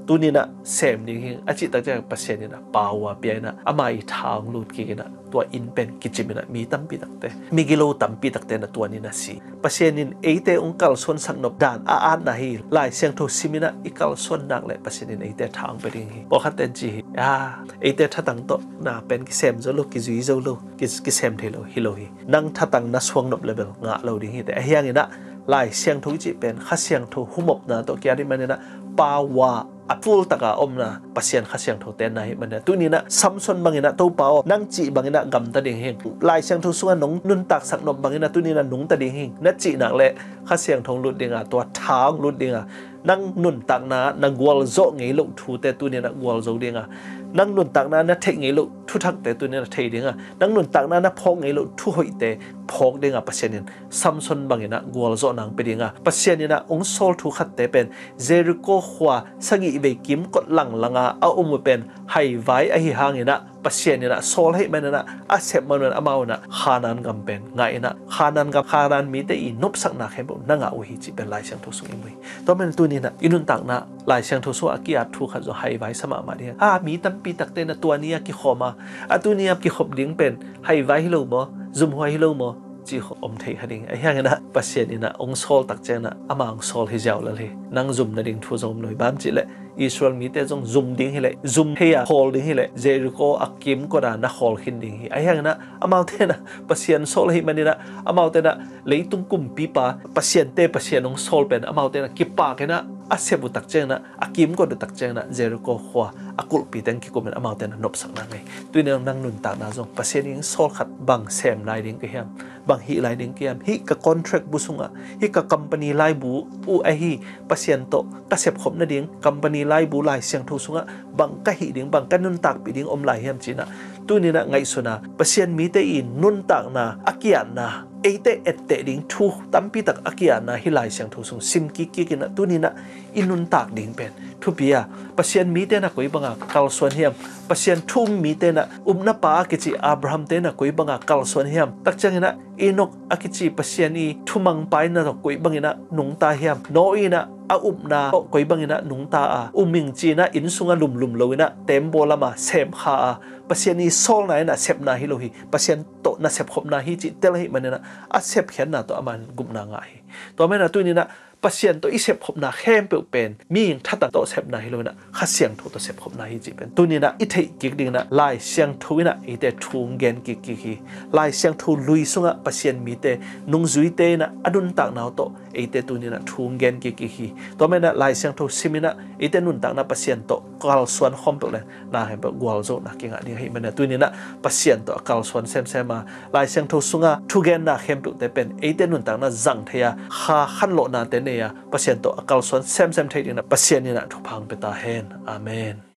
tuni in ah sem ding hi, a cih tak ciangin Pasian in ah pau a pia in ah, ama i tha hong lut kik in ah, tua inn pen kicim in ah, mi tampi takte, migilo tampi takte in ah tua ni-in ah si. Pasian in eite hong kalsuansak nop dan a atna hi. Lai Siangtho sim in ah i kalsuan nak leh Pasian in eite tha hong pia ding hi. Pawlkhatte in ci hi, a, eite thatang tawh na pen kisem zo lo, kizui zo lo, ki, kisem thei lo hi lo hi. Nang thatang na suang nop leh bel ngah lo ding hi teh. Ahih hangin ah Lai Siangtho i cih pen Kha Siangtho humopna tawh ki-at ahih manin ah, pau a a full taka omna Pasian Kha Siangtho tenna ahih manin ah, tuni in ah Samson bangin ah, Topa aw, nang cih bangin ah gamta ding hing. Lai Siangtho sungah nong nuntaksak nop bangin ah tuni in ah nungta ding hing. Na cih nak leh Kha Siangtho hong lut ding a, tua tha hong lut ding a, nang nuntakna na gualzawh ngei loh thute tuni in ah gualzo ding a, nang nuntakna na theih ngei loh thuthakte tuni in ah thei ding a, nang nuntakna na phawk ngei loh thuhoihte phawk ding a, Pasian in Samson bangin ah gualzawhna hong pia ding a, Pasian in ah hong sawl thu khatte pen Jericho khua sagih vei kimkot langlang a a om uh pen haivai ahih hangin ah, Pasian in ah sawl ahih manin ah, a sep man un amau in ah Kanaan gam pen ngah in ah, Kanaan gam, Kanaan mite i nopsakna khempeuh na ngah uh hi cih pen Lai Siangtho sung i mu hi. Tua manin tuni in ah i nuntakna Lai Siangtho sungah a ki-at thu khat zong haivai sa mahmah ding a, mi tampi takte in ah tua ni a kikhawm a, a tuni a kikhop ding pen haivai hi lo maw, zumhuai hi lo maw, cih khawng om thei kha ding. Ahih hangin ah Pasian in ah hong sawl tak ciangin ah, ama hong sawl hi ziau lel hi. Nang zum nading thu zong om lo hi. Bang hang hiam cih leh Israel mite zong zum ding hi leh, zum thei a khawl ding hi leh, Jericho a kimkot a na khawl khin ding hi. Ahih hangin ah amaute in ah Pasian sawl ahih manin ah, amaute in ah leitung kumpipa, pasiante Pasian hong sawl pen amaute in ah kipak in ah a sep uh tak ciangin ah, a kimkot uh tak ciangin ah, Jericho khua a kulhpi teng kikum in amaute in ah nopsakna ngah hi. Tuni in ah nang nuntakna zong Pasian in hong sawl khat bang sem lai ding ka hiam, bang hih lai ding ka hiam, hih ka contract bu sungah, hih ka company laibu uh ahi, Pasian tawh ka sepkhop nading company laibu Lai Siangtho sungah bang ka hih ding, bang ka nuntakpih ding om lai hiam ci-in ah, tuni in ah ngaihsun a, Pasian mite i nuntakna a ki-atna, eite etteh ding thu tampi tak a ki-atna hih Lai Siangtho sung sim kikkik in ah, tuni in ah i nuntak ding pen thupi a, Pasian mite in ah koi banga kalsuan hiam, Pasian thu um mite in ah, upna pa a kici Abraham-te in ah koi banga kalsuan hiam, tak ciangin ah Enoch a kici Pasian i thumangpa in ah tawh koi bangin ah nungta hiam, Noah in ah a upna tawh koi bangin ah nungta a, um ing ci-in ah inn sungah lumlum lo in ah tembaw lam a sem kha a, Pasian i sawlna in ah sepna hi lo hi, Pasian tawh na sepkhopna hi cih tel ahih manin ah, a sepkhiatna tawh amah in gupna ngah hi. Tua manin ah tuni in ah Pasian tawh i sepkhopna khempeuh pen mihing thatang tawh sepna hi lo in ah, Kha Siangtho tawh sepkhopna hi cih pen tuni in ah i theih kik ding in ah, Lai Siangtho in ah eite thu hong gen kikkik hi. Lai Siangtho lui sungah Pasian mite, nungzuite in ah a nuntakna uh tawh eite tuni in ah thu hong gen kikkik hi. Tua manin ah Lai Siangtho sim in ah eite nuntakna Pasian tawh kalsuan khawm peuh leh, na khempeuh gualzawhna kingah ding ahih manin ah, tuni in ah Pasian tawh a kalsuan semsem a, Lai Siangtho sunga thugenna khempeuhte pen eite nuntakna zang thei a, kha khanlawhnate nei a, Pasian tawh a kalsuan semsem theih ding in ah Pasian in ah thupha hong pia ta hen. Amen.